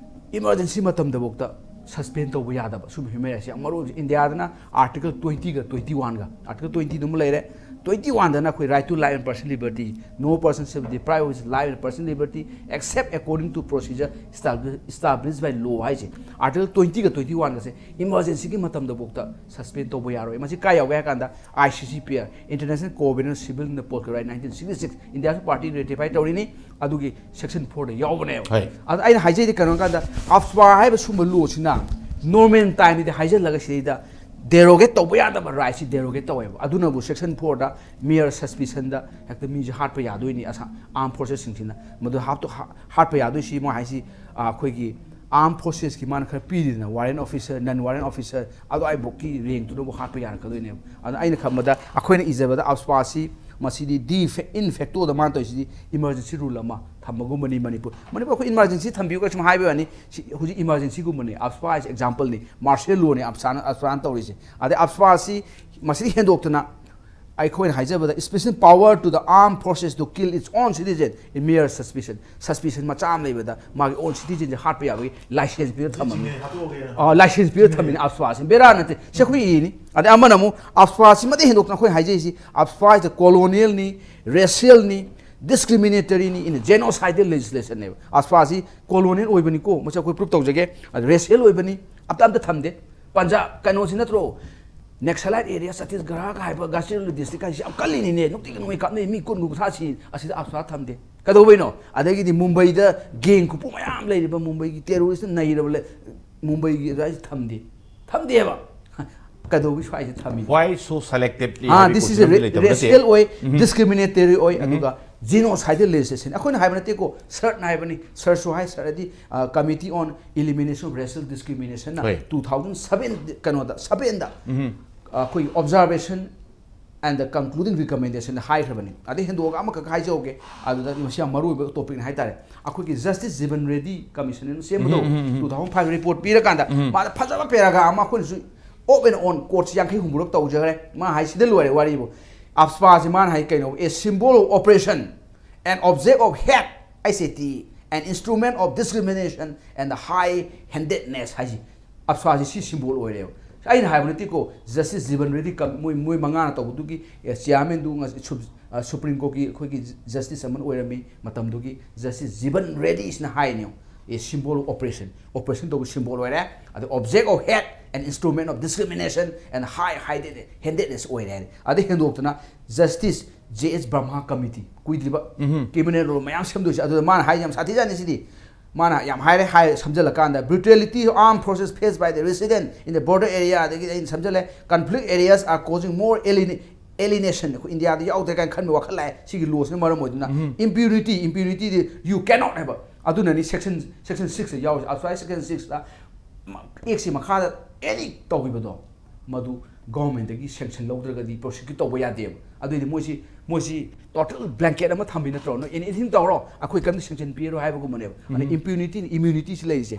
emergency ꯃꯇꯝꯗꯐꯥꯎꯗ suspend ꯇꯧꯕ ꯌꯥꯗꯕ ꯁꯨꯝꯕ human rightsꯁꯤ ꯌꯥꯝ ꯃꯔꯨ ꯑꯣꯏꯕꯁꯦ꯫ ꯏꯟꯗꯤꯌꯥꯗꯅ article twentyꯒ twenty-oneꯒ, article twentyꯗꯨꯃ ꯂꯩꯔꯦ, twenty-oneꯗꯅ ꯑꯩꯈꯣꯏ right to life and personal liberty, no person shall be deprived of his life and personal liberty except according to procedure established, established by law ꯍꯥꯏꯁꯦ꯫ Article twentyꯒ twenty-oneꯒꯁꯦ emergencyꯒꯤ ꯃꯇꯝꯗꯐꯥꯎꯗ suspend ꯇꯧꯕ ꯌꯥꯔꯣꯏ꯫ ꯃꯁꯤ ꯀꯥꯏ ꯌꯥꯎꯒꯦ ꯍꯥꯏ ꯀꯥꯟꯗ, ICCPR, International Covenant on Civil and Political Rights nineteen sixty-six, ꯏꯟꯗꯤꯌꯥꯁꯨ party ratify ꯇꯧꯔꯤꯅꯤ, ꯑꯗꯨꯒꯤ section fourꯗ ꯌꯥꯎꯕꯅꯦꯕ꯫ ꯍꯣꯏ꯫ ꯑꯗ ꯑꯩꯅ ꯍꯥꯏꯖꯩꯗꯤ ꯀꯩꯅꯣ ꯍꯥꯏ ꯀꯥꯟꯗ, AFSPA ꯍꯥꯏꯕ ꯁꯨꯝꯕ lawꯁꯤꯅ normal timeꯗꯗꯤ ꯍꯥꯏꯖꯤꯜꯂꯒ ꯁꯤꯗꯩꯗ derogate ꯇꯧꯕ ꯌꯥꯗꯕ rightꯁꯤ derogate ꯇꯧꯋꯦꯕ꯫ ꯑꯗꯨꯅꯕꯨ section fourꯗ mere suspicionꯗ ꯍꯦꯛꯇ ꯃꯤꯁꯦ ꯍꯥꯠꯄ ꯌꯥꯗꯣꯏꯅꯤ, ꯑꯁꯥ-, armed forcesꯁꯤꯡꯁꯤꯅ꯫ ꯃꯗꯨ ꯍꯥꯠꯇꯣ-, ꯍꯥ-, ꯍꯥꯠꯄ ꯌꯥꯗꯣꯏꯁꯤ ꯃꯣꯏ ꯍꯥꯏꯁꯤ, ꯑ, ꯑꯩꯈꯣꯏꯒꯤ armed forcesꯀꯤ ꯃꯥꯅ ꯈꯔ ꯄꯤꯔꯤꯗꯅ, warrant officer, non warrant officer, ꯑꯗꯨꯋꯥꯏꯕꯨꯛꯀꯤ rankꯇꯨꯅꯕꯨ ꯍꯥꯠꯄ ꯌꯥꯔꯛꯀꯗꯣꯏꯅꯦꯕ꯫ ꯑꯗꯨꯅ ꯑꯩꯅ ꯈꯟꯕꯗ ꯑꯩꯈꯣꯏꯅ ꯏꯖꯕꯗ AFSPAꯁꯤ ꯃꯁꯤꯗꯤ de fa-, in factoꯗ ꯃꯥꯅ ꯇꯧꯔꯤꯁꯤꯗꯤ emergency rule ꯑꯃ ꯊꯝꯕꯒꯨꯝꯕꯅꯤ ꯃꯅꯤꯄꯨꯔ꯫ ꯃꯅꯤꯄꯨꯔ ꯑꯩꯈꯣꯏ emergency ꯊꯝꯕꯤꯌꯨ ꯀꯩꯁꯨꯝ ꯍꯥꯏꯕ ꯋꯥꯅꯤ, ꯁꯤ ꯍꯧꯖꯤꯛ emergencyꯒꯨꯝꯕꯅꯤ꯫ AFSPA ꯍꯥꯏꯁꯦ exampleꯅꯤ, martial lawꯅꯤ AFSPAꯅ, AFSPAꯅ ꯇꯧꯔꯤꯁꯦ꯫ ꯑꯗꯩ AFSPAꯁꯤ ꯃꯁꯤꯗꯤ ꯍꯦꯟꯗꯣꯛꯇꯅ ꯑꯩꯈꯣꯏꯅ ꯍꯥꯏꯖꯕꯗ special power to the armed forces to kill its own citizen in mere suspicion, suspicion ꯃꯆꯥ ꯑꯃ ꯂꯩꯕꯗ ꯃꯥꯒꯤ own citizenꯁꯦ ꯍꯥꯠꯄ ꯌꯥꯕꯒꯤ license ꯄꯤꯔ ꯊꯝꯃꯝꯃꯤ꯫ ꯑꯥ, license ꯄꯤꯔ ꯊꯝꯃꯤꯅꯤ ꯑꯞꯁ꯭ꯋꯥꯁꯤ꯫ ꯕꯦꯔꯥ ꯅꯠꯇꯦ꯫ ꯁꯤ ꯑꯩꯈꯣꯏ ꯏꯅꯤ꯫ ꯑꯗꯩ ꯑꯃꯅ ꯑꯃꯨꯛ ꯑꯞꯁ꯭ꯋꯥꯁꯤꯃꯗꯤ ꯍꯦꯟꯗꯣꯛꯇꯅ ꯑꯩꯈꯣꯏ ꯍꯥꯏꯖꯩꯁꯤ, ꯑꯞꯁ꯭ꯋꯥꯁꯤꯗ colonialꯅꯤ, racialꯅꯤ, discriminatoryꯅꯤ, in a genocidal legislationꯅꯦꯕ꯫ ꯑꯞꯁ꯭ꯋꯥꯁꯤ colonial ꯑꯣꯏꯕꯅꯤꯀꯣ, ꯃꯁꯤ ꯑꯩꯈꯣꯏ proof ꯇꯧꯖꯒꯦ꯫ ꯑꯗ racial ꯑꯣꯏꯕꯅꯤ, ꯑꯝꯇ, ꯑꯝꯇ ꯊꯝꯗꯦ꯫ ꯄꯟꯖꯥꯕ, ꯀꯩꯅꯣꯁꯤ ꯅꯠꯇ꯭ꯔꯣ? Naxalite area, ꯆꯇꯤꯁꯒꯔꯒ ꯍꯥꯏꯕ ꯒꯥꯁꯤꯔ district ꯍꯥꯏꯁꯤ ꯌꯥꯝ ꯀꯜꯂꯤꯅꯤꯅꯦ, ꯅꯨꯡꯇꯤꯒꯤ ꯅꯣꯡꯃꯩ ꯀꯥꯞꯅꯩ, ꯃꯤ ꯀꯨꯟ, ꯀꯨꯟꯊ꯭ꯔꯥ ꯁꯤ, ꯑꯁꯤꯗ ꯑꯞꯁ꯭ꯋꯥ ꯊꯝꯗꯦ꯫ ꯀꯩꯗꯧꯕꯩꯅꯣ? ꯑꯗꯒꯤꯗꯤ ꯃꯨꯝꯕꯩꯗ gang ꯈꯨꯄꯨ ꯃꯌꯥꯝ ꯂꯩꯔꯤꯕ, ꯃꯨꯝꯕꯩꯒꯤ terroristꯅ ꯅꯩꯔꯕ ꯂꯩ-, ꯃꯨꯝꯕꯩꯒꯤ ꯑꯗꯨꯋꯥꯏꯁꯤ ꯊꯝꯗꯦ꯫ ꯊꯝꯗꯦꯕ꯫ ꯀꯩꯗꯧꯕꯒꯤ ꯁ꯭ꯋꯥꯏꯁꯤ ꯊꯝꯃꯤ? Why so selectively ꯑꯥ, ꯍꯥꯏꯕꯒꯤ this is a question ꯑꯃ re- ꯂꯩꯇꯕ ꯅꯠꯇꯦ꯫ Racial ꯑꯣꯏ, discriminatory ꯑꯣꯏ, ꯑꯗꯨꯒ genocide legislation꯫ ꯑꯩꯈꯣꯏꯅ ꯍꯥꯏꯕ ꯅꯠꯇꯦꯀꯣ, ꯁꯔꯠꯅ ꯍꯥꯏꯕꯅꯤ꯫ ꯁꯔꯠꯁꯨ ꯍꯥꯏ, ꯁꯔꯠ ꯍꯥꯏꯗꯤ, ꯑ, Committee on Elimination of Racial Discrimination ꯅ ꯍꯣꯏ꯫ two thousand seven ꯀꯩꯅꯣꯗ, seven ꯗ, ꯑ, ꯑꯩꯈꯣꯏꯒꯤ observation and the concluding recommendation ꯍꯥꯏꯈ꯭ꯔꯕꯅꯤ꯫ ꯑꯗꯩ ꯍꯦꯟꯗꯣꯛꯑꯒ ꯑꯃꯈꯛ ꯍꯥꯏꯖꯍꯧꯒꯦ, ꯑꯗꯨꯗ ꯃꯁꯤ ꯌꯥꯝ ꯃꯔꯨ ꯑꯣꯏꯕ topicꯅꯤ ꯍꯥꯏꯇꯥꯔꯦ꯫ ꯑꯩꯈꯣꯏꯒꯤ Justice ꯖꯤꯕꯟ ꯔꯦꯗꯤ commissionꯅ ꯁꯦꯝꯕꯗꯣ, two thousand five report ꯄꯤꯔꯀꯥꯟꯗ ꯃꯥꯅ ꯐꯖꯕ paragraph ꯑꯃ ꯑꯩꯈꯣꯏꯅꯁꯨ off and on quotes ꯌꯥꯡꯈꯩ ꯍꯨꯝꯐꯨꯔꯛ ꯇꯧꯖꯈ꯭ꯔꯦ꯫ ꯃꯥ ꯍꯥꯏꯁꯤꯗ ꯂꯣꯏꯔꯦ ꯋꯥꯔꯤꯕꯨ꯫ ꯑꯞꯁ꯭ꯋꯥꯁꯤ ꯃꯥꯅ ꯍꯥꯏ ꯀꯩꯅꯣ, a symbol of oppression, an object of hate, I C T, an instrument of discrimination and high handedness ꯍꯥꯏꯁꯤ꯫ ꯑꯞꯁ꯭ꯋꯥꯁꯤ ꯁꯤ symbol ꯑꯣꯏꯔꯦꯕ꯫ ꯑꯩꯅ ꯍꯥꯏꯕ ꯅꯠꯇꯦꯀꯣ, Justice ꯖꯤꯕꯟ ꯔꯦꯗꯤ ꯀꯝ-, ꯃꯣꯏ, ꯃꯣꯏ ꯃꯉꯥꯅ ꯇꯧꯕꯗꯨꯒꯤ, ꯑꯦ, chairmanꯗꯨ ꯉ-, Sup-, ꯑ, Supreme Courtꯀꯤ ꯑꯩꯈꯣꯏꯒꯤ justice ꯑꯃ ꯑꯣꯏꯔꯝꯃꯤ ꯃꯇꯝꯗꯨꯒꯤ Justice ꯖꯤꯕꯟ ꯔꯦꯗꯤꯁꯤꯅ ꯍꯥꯏꯅꯦ꯫ ꯑꯦ, symbol of oppression, oppression ꯇꯧꯕ symbol ꯑꯣꯏꯔꯦ꯫ ꯑꯗ object of hate and instrument of discrimination and high handedness ꯑꯣꯏꯔꯦ ꯍꯥꯏꯔꯦ꯫ ꯑꯗꯩ ꯍꯦꯟꯗꯣꯛꯇꯅ Justice J H Verma committee, ꯀꯨꯏꯗ꯭ꯔꯤꯕ criminal law ꯃꯌꯥꯝ ꯁꯦꯝꯗꯣꯏꯁꯦ, ꯑꯗꯨꯗ ꯃꯥꯅ ꯍꯥꯏ ꯌꯥꯝ ꯁꯥꯊꯤꯖꯥꯠꯅꯤ ꯁꯤꯗꯤ꯫ ꯃꯥꯅ ꯌꯥꯝ ꯍꯥꯏꯔꯦ, ꯍꯥꯏ ꯁꯝꯖꯜꯂꯀꯥꯟꯗ, brutality of armed forces faced by the resident in the border area, ꯑꯗꯒꯤ ꯑꯩꯅ ꯁꯝꯖꯜꯂꯦ, conflict areas are causing more aliena-, alienation, ꯑꯩꯈꯣꯏ ꯏꯟꯗꯤꯌꯥꯗ ꯌꯥꯎꯗ꯭ꯔꯦ ꯀꯥꯏꯅ ꯈꯟꯕ ꯋꯥꯈꯜ ꯂꯥꯛꯑꯦ꯫ ꯁꯤꯒꯤ lawꯁꯤꯅ ꯃꯔꯝ ꯑꯣꯏꯗꯨꯅ impunity, impunityꯗꯤ you cannot ꯍꯥꯏꯕ꯫ ꯑꯗꯨꯅꯅꯤ section, section sixꯇ ꯌꯥꯎꯔꯤꯁꯦ꯫ ꯑꯞꯁ꯭ꯋꯥꯏ section sixꯇ ꯑꯦꯛꯁꯤ ꯃꯈꯥꯗ any ꯇꯧꯈꯤꯕꯗꯣ, ꯃꯗꯨ ꯒꯣꯔꯃꯦꯟꯗꯒꯤ ꯁꯦꯡꯁꯟ ꯂꯧꯗ꯭ꯔꯒꯗꯤ ꯄ꯭ꯔꯣꯁꯤꯀ꯭ꯌꯨꯠ ꯇꯧꯕ ꯌꯥꯗꯦꯕ꯫ ꯑꯗꯨꯏꯗꯤ ꯃꯣꯏꯁꯤ ꯃꯣꯏꯁꯤ ꯇꯣꯇꯦꯜ ꯕ꯭ꯂꯦꯡꯀꯦꯠ ꯑꯃ ꯊꯝꯕꯤ ꯅꯠꯇ꯭ꯔꯣ? ꯅꯣꯏ ꯑꯦꯅꯤꯊꯤꯡ ꯇꯧꯔꯣ, ꯑꯩꯈꯣꯏ ꯀꯔꯤꯝꯇ ꯁꯦꯡꯁꯟ ꯄꯤꯔꯣꯏ ꯍꯥꯏꯕꯒꯨꯝꯕꯅꯦꯕ꯫ ꯑꯗꯨꯅ ꯏꯝꯄ꯭ꯌꯨꯅꯤꯇꯤ, ꯏꯝꯃ꯭ꯌꯨꯅꯤꯇꯤꯁꯤ ꯂꯩꯔꯤꯁꯦ꯫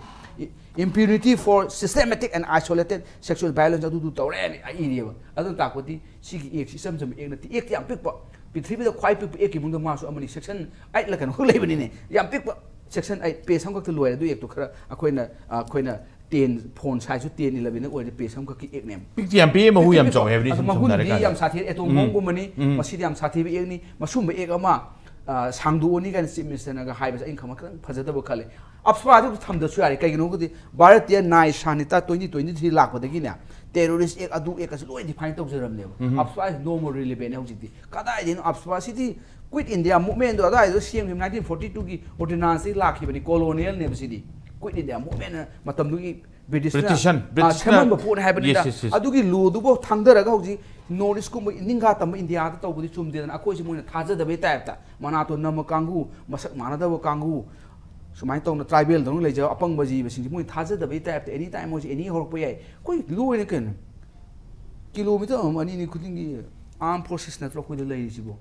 Impunity for systematic and isolated sexual violence ꯑꯗꯨꯗꯨ ꯇꯧꯔꯦꯅ ꯏꯔꯤꯑꯕ꯫ ꯑꯗꯨꯅ ꯇꯥꯛꯄꯗꯤ ꯁꯤꯒꯤ ꯑꯦꯛꯁꯤ ꯏꯆꯝ ꯆꯝꯕ ꯑꯦꯛ ꯅꯠꯇꯦ꯫ ꯑꯦꯛꯇꯤ ꯌꯥꯝ ꯄꯤꯛꯄ, ꯄ꯭ꯔꯤꯊꯤꯕꯤꯗ ꯈ꯭ꯋꯥꯏ ꯄꯤꯛꯄ ꯑꯦꯛꯀꯤ ꯃꯅꯨꯡꯗ ꯃꯥꯁꯨ ꯑꯃꯅꯤ꯫ ꯁꯦꯛꯁꯟ ꯑꯩꯠꯂ ꯀꯩꯅꯣꯈꯛ ꯂꯩꯕꯅꯤꯅꯦ, ꯌꯥꯝ ꯄꯤꯛꯄ꯫ ꯁꯦꯛꯁꯟ ꯑꯩꯠ, ꯄꯦꯖ ꯑꯃꯈꯛꯇ ꯂꯣꯏꯔꯦ꯫ ꯑꯗꯨ ꯑꯦꯛꯇꯣ ꯈꯔ ꯑꯩꯈꯣꯏꯅ ꯑꯩꯈꯣꯏꯅ ꯇꯦꯟ, ꯐꯣꯟ ꯁꯥꯏꯖꯁꯨ ꯇꯦꯟ ꯏꯂꯚꯦꯟꯗ ꯑꯣꯏꯔꯗꯤ ꯄꯦꯖ ꯑꯃꯈꯛꯀꯤ ꯑꯦꯛꯅꯦꯕ꯫ ꯄꯤꯛꯇꯤ ꯌꯥꯝ ꯄꯤꯛꯑꯦ, ꯃꯍꯨ ꯌꯥꯝ ꯆꯥꯎꯋꯦ ꯍꯥꯏꯕꯅꯤ꯫ ꯑꯗꯨ ꯁꯝ ꯁꯝꯅ ꯃꯒꯨꯟꯗꯤ ꯍꯥꯏꯔꯀꯥꯟꯗ ꯌꯥꯝ ꯁꯥꯊꯤꯔꯦ, ꯑꯦꯇꯣꯝ ꯕꯣꯝꯒꯨꯝꯕꯅꯤ꯫ ꯃꯁꯤꯗꯤ ꯌꯥꯝ ꯁꯥꯊꯤꯕ ꯑꯦꯛꯅꯤ꯫ ꯃꯁꯨꯝꯕ ꯑꯦꯛ ꯑꯃ ꯑ, ꯁꯥꯡꯗꯣꯛꯑꯅꯤ ꯀꯥꯏꯅ ꯆꯤꯐ ꯃꯤꯅꯤꯁꯇꯔꯅꯒ ꯍꯥꯏꯕꯁꯦ ꯑꯩꯅ ꯈꯪꯕ ꯈꯤꯇꯪ ꯐꯖꯗꯕ ꯈꯜꯂꯦ꯫ ꯑꯞꯁ꯭ꯄꯥꯗꯨ ꯊꯝꯗ꯭ꯔꯁꯨ ꯌꯥꯔꯦ꯫ ꯀꯩꯒꯤꯅꯣ ꯍꯥꯏꯗꯤ ꯚꯥꯔꯠꯇꯤꯌ ꯅ꯭ꯌꯥꯌ ꯁꯥꯍꯤꯇꯥ ꯇ꯭ꯋꯦꯟꯇꯤ ꯇ꯭ꯋꯦꯟꯇꯤ ꯊ꯭ꯔꯤ ꯂꯥꯛꯄꯗꯒꯤꯅꯦ ꯇꯦꯔꯣꯔꯤꯁ ꯑꯦꯛ, ꯑꯗꯨ ꯑꯦꯛꯀꯁꯨ ꯂꯣꯏ define ꯇꯧꯖꯔꯝꯅꯦꯕ꯫ ꯑꯞꯁ꯭ꯄꯥ is no more relevant ꯍꯧꯖꯤꯛꯇꯤ꯫ ꯀꯗꯥꯏꯗꯩꯅꯣ? ꯑꯞꯁ꯭ꯄꯥ ꯁꯤꯗꯤ ꯀ꯭ꯋꯤꯠ ꯏꯟꯗꯤꯌꯥ ꯃꯨꯚꯃꯦꯟꯗꯣ ꯑꯗꯥꯏꯗꯣ ꯁꯦꯝꯈꯤꯕ, ꯅꯥꯏꯟꯇꯤꯟ ꯐꯣꯔꯇꯤ ꯇꯨꯒꯤ ꯑꯣꯔꯗꯤꯅꯥꯟꯁꯇꯒꯤ ꯂꯥꯛꯈꯤꯕꯅꯤ, ꯀꯣꯂꯣꯅꯤꯌꯦꯜꯅꯦꯕ ꯁꯤꯗꯤ꯫ ꯀ꯭ꯋꯤꯠ ꯏꯟꯗꯤꯌꯥ ꯃꯨꯚꯃꯦꯟꯅ ꯃꯇꯝꯗꯨꯒꯤ ꯕ꯭ꯔꯤꯇꯤꯁꯅ, ꯕ꯭ꯔꯤꯇꯤꯁꯟ, ꯑ, ꯕ꯭ꯔꯤꯇꯤꯁꯅ, ꯁꯦꯝꯃꯝꯕ ꯄꯣꯠꯅꯤ ꯍꯥꯏꯕꯅꯤꯗ꯫ yes, yes, yes. ꯑꯗꯨꯒꯤ ꯂꯣꯗꯨꯐꯥꯎ ꯊꯥꯡꯊꯔꯒ ꯍꯧꯖꯤꯛ ꯅꯣꯔꯠ ꯏꯁꯀꯨꯝꯕ ꯅꯤꯡꯈꯥ ꯇꯝꯕ ꯏꯟꯗꯤꯌꯥꯗ ꯇꯧꯕꯗꯤ ꯆꯨꯝꯗꯦꯗꯅ꯫ ꯑꯩꯈꯣꯏꯁꯦ ꯃꯣꯏꯅ ꯊꯥꯖꯗꯕꯩ ꯇꯥꯏꯞꯇ, ꯃꯅꯥꯇꯣꯟ ꯅꯝꯕ ꯀꯥꯡꯕꯨ, ꯃꯁꯛ ꯃꯥꯟꯅꯗꯕ ꯀꯥꯡꯕꯨ, ꯁꯨꯃꯥꯏꯅ ꯇꯧꯅ ꯇ꯭ꯔꯥꯏꯕꯦꯜꯗꯧꯅ ꯂꯩꯖꯕ ꯑꯄꯪꯕ ꯖꯤꯕꯁꯤꯡꯁꯦ ꯃꯣꯏꯅ ꯊꯥꯖꯗꯕꯩ ꯇꯥꯏꯞꯇ ꯑꯦꯅꯤ ꯇꯥꯏꯝ ꯃꯣꯏꯁꯦ ꯑꯦꯅꯤ ꯍꯧꯔꯛꯄ ꯌꯥꯏ꯫ ꯑꯩꯈꯣꯏ ꯂꯣꯏꯅ ꯀꯩꯅꯣ, ꯀꯤꯂꯣꯃꯤꯇꯔ ꯑꯃ ꯑꯅꯤꯅꯤ ꯈꯨꯗꯤꯡꯒꯤ ꯑꯥꯔꯝ ꯐꯣꯔꯁꯦꯁ ꯅꯠꯇ꯭ꯔꯣ ꯑꯩꯈꯣꯏꯗ ꯂꯩꯔꯤꯁꯤꯕꯣ?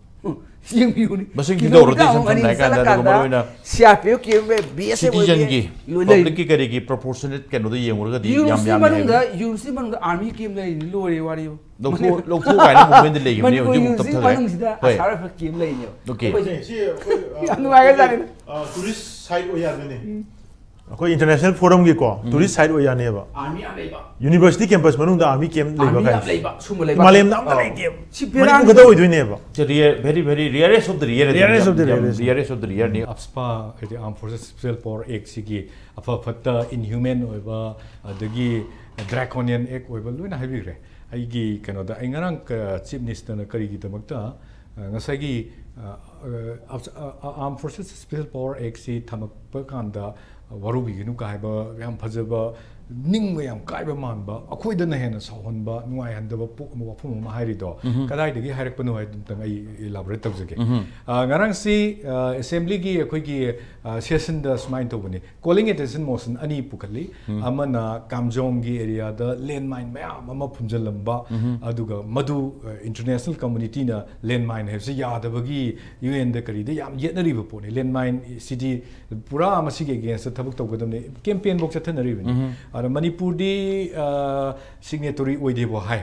ꯌꯦꯡꯕꯤꯌꯨꯅꯦ꯫ ꯃꯁꯤꯡ ꯀꯤꯂꯣꯃꯤꯇꯔ ꯊꯤꯗꯧꯔꯗꯤ ꯑꯃ ꯁꯝꯅ ꯑꯅꯤ ꯍꯥꯏꯔꯀꯥꯟꯗ, ꯑꯗꯨꯒ ꯆꯠꯂꯀꯥꯟꯗ ꯃꯔꯨꯑꯣꯏꯅ ꯁꯤ ꯑꯥꯔ ꯄꯤ ꯑꯦꯐ ꯀꯦꯝ, ꯕꯤ ꯑꯦꯁ ꯑꯦꯐ ꯑꯣꯏꯕ ꯁꯤꯇꯤꯖꯟꯒꯤ, ꯂꯣꯏ ꯂꯩ꯫ ꯄꯕ꯭ꯂꯤꯛꯀꯤ ꯀꯔꯤꯒꯤ ꯄ꯭ꯔꯣꯄꯣꯔꯁꯅꯦꯠ ꯀꯩꯅꯣꯗ ꯌꯦꯡꯉꯨꯔꯒꯗꯤ ꯌꯥꯝ ꯌꯨꯅꯤꯚꯔꯁꯤꯇꯤ ꯌꯥꯝ ꯃꯅꯨꯡꯗ, ꯂꯩꯔꯦ꯫ ꯌꯨꯅꯤꯚꯔꯁꯤꯇꯤ ꯃꯅꯨꯡꯗ ꯑꯥꯔꯃꯤ ꯀꯦꯝ ꯂꯩꯔꯤꯅꯤ, ꯂꯣꯏꯔꯦ ꯋꯥꯔꯤꯕꯨ꯫ ꯂꯧꯊꯣꯛ-, ꯂꯧꯊꯣꯛ ꯀꯥꯏꯅ movement ꯂꯩꯈꯤꯕꯅꯦ, ꯃꯅꯤꯄꯨꯔ ꯍꯧꯖꯤꯛ ꯌꯨꯅꯤꯚꯔꯁꯤꯇꯤ ꯇꯞꯊꯈ꯭ꯔꯦ꯫ ꯃꯅꯨꯡꯁꯤꯗ ꯍꯣꯏ꯫ ꯑꯁꯥꯔ ꯑꯦꯐ ꯀꯦꯝ ꯂꯩꯅꯦꯕ꯫ Okay꯫ ꯑꯩꯈꯣꯏꯁꯦ ꯁꯤ ꯑꯩꯈꯣꯏ, ꯑ, ꯌꯥꯝ ꯅꯨꯡꯉꯥꯏꯈ꯭ꯔꯖꯥꯠꯅꯤꯗ꯫ ꯑ, ꯇꯨꯔꯤꯁ ꯁꯥꯏꯠ ꯑꯣꯏ ꯌꯥꯗꯣꯏꯅꯦ꯫ ꯑꯩꯈꯣꯏ ꯏꯟꯇꯔꯅꯦꯁꯅꯦꯜ ꯐꯣꯔꯝꯒꯤꯀꯣ ꯇꯨꯔꯤꯁ ꯁꯥꯏꯠ ꯑꯣꯏ ꯌꯥꯅꯦꯕ꯫ ꯑꯥꯔꯃꯤ ꯌꯥꯝ ꯂꯩꯕ꯫ ꯌꯨꯅꯤꯚꯔꯁꯤꯇꯤ ꯀꯦꯝꯄꯁ ꯃꯅꯨꯡꯗ ꯑꯥꯔꯃꯤ ꯀꯦꯝ ꯂꯩꯕ ꯑꯥꯔꯃꯤ ꯌꯥꯝ ꯀꯥꯏꯁꯦ꯫ ꯂꯩꯕ꯫ ꯁꯨꯝꯕ ꯂꯩꯕ꯫ ꯃꯥꯂꯦꯝꯗ ꯑꯝꯇ ꯑꯧ꯫ ꯂꯩꯇꯦꯕ꯫ ꯁꯤ ꯃꯅꯤꯄꯨꯔ ꯕꯦꯔꯥꯅꯤ꯫ ꯈꯛꯇ ꯑꯣꯏꯗꯣꯏꯅꯦꯕ꯫ It's a rare, very, very rarest of the rare, Rarest of the ꯌꯥꯝ rarest꯫ Rarest of the rarest ꯅꯤ꯫ ꯑꯞꯁ꯭ꯄꯥ ꯍꯥꯏꯗꯤ Armed Forces Special Power Act ꯁꯤꯒꯤ ꯑꯐ ꯐꯠꯇ, inhuman ꯑꯣꯏꯕ, ꯑꯗꯒꯤ draconian act ꯑꯣꯏꯕ ꯂꯣꯏꯅ ꯍꯥꯏꯕꯤꯈ꯭ꯔꯦ꯫ ꯑꯩꯒꯤ ꯀꯩꯅꯣꯗ ꯑꯩ ꯉꯔꯥꯡ ꯆꯤꯐ ꯃꯤꯅꯤꯁꯇꯔꯅ ꯀꯔꯤꯒꯤꯗꯃꯛꯇ ꯑ, ꯉꯁꯥꯏꯒꯤ ꯑ, ꯑ, ꯑꯞꯁ-, ꯑ, ꯑ, Armed Forces Special Power Act ꯁꯤ ꯊꯝꯃꯛꯄ ꯀꯥꯟꯗ ꯋꯥꯔꯧꯕꯤꯒꯅꯨ ꯀꯥꯏꯕ ꯌꯥꯝ ꯐꯖꯕ ꯅꯤꯡꯕ ꯌꯥꯝ ꯀꯥꯏꯕ ꯃꯥꯟꯕ, ꯑꯩꯈꯣꯏꯗꯅ ꯍꯦꯟꯅ ꯁꯥꯎꯍꯟꯕ, ꯅꯨꯡꯉꯥꯏꯍꯟꯗꯕ ꯄꯣ-, ꯋꯥꯐꯝ ꯑꯃ ꯍꯥꯏꯔꯤꯗꯣ ꯀꯗꯥꯏꯗꯒꯤ ꯍꯥꯏꯔꯛꯄꯅꯣ ꯍꯥꯏꯗꯨ ꯑꯝꯇꯪ ꯑꯩ elaborate ꯇꯧꯖꯒꯦ꯫ ꯑ, ꯉꯔꯥꯡꯁꯤ, ꯑ, assemblyꯒꯤ ꯑꯩꯈꯣꯏꯒꯤ, ꯑ, sessionꯗ ꯁꯨꯃꯥꯏꯅ ꯇꯧꯕꯅꯤ, calling attention motion ꯑꯅꯤ ꯄꯨꯈꯠꯂꯤ꯫ ꯑꯃꯅ ꯀꯥꯝꯖꯣꯡꯒꯤ areaꯗ landmine ꯃꯌꯥꯝ ꯑꯃ ꯐꯨꯝꯖꯤꯜꯂꯝꯕ, ꯑꯗꯨꯒ ꯃꯗꯨ, ꯑ, international communityꯅ landmine ꯍꯥꯏꯕꯁꯤ ꯌꯥꯗꯕꯒꯤ UNꯗ ꯀꯔꯤꯗ ꯌꯥꯝ ꯌꯦꯠꯅꯔꯤꯕ ꯄꯣꯠꯅꯤ꯫ Landmine ꯁꯤꯗꯤ ꯄꯨꯔꯥ ꯃꯁꯤꯒꯤ againstꯇ ꯊꯕꯛ ꯇꯧꯒꯗꯕꯅꯤ, campaignꯐꯧ ꯆꯠꯊꯅꯔꯤꯕꯅꯤ꯫ ꯑꯗ ꯃꯅꯤꯄꯨꯔꯗꯤ, ꯑ, signatory ꯑꯣꯏꯗꯦꯕꯨ ꯍꯥꯏ꯫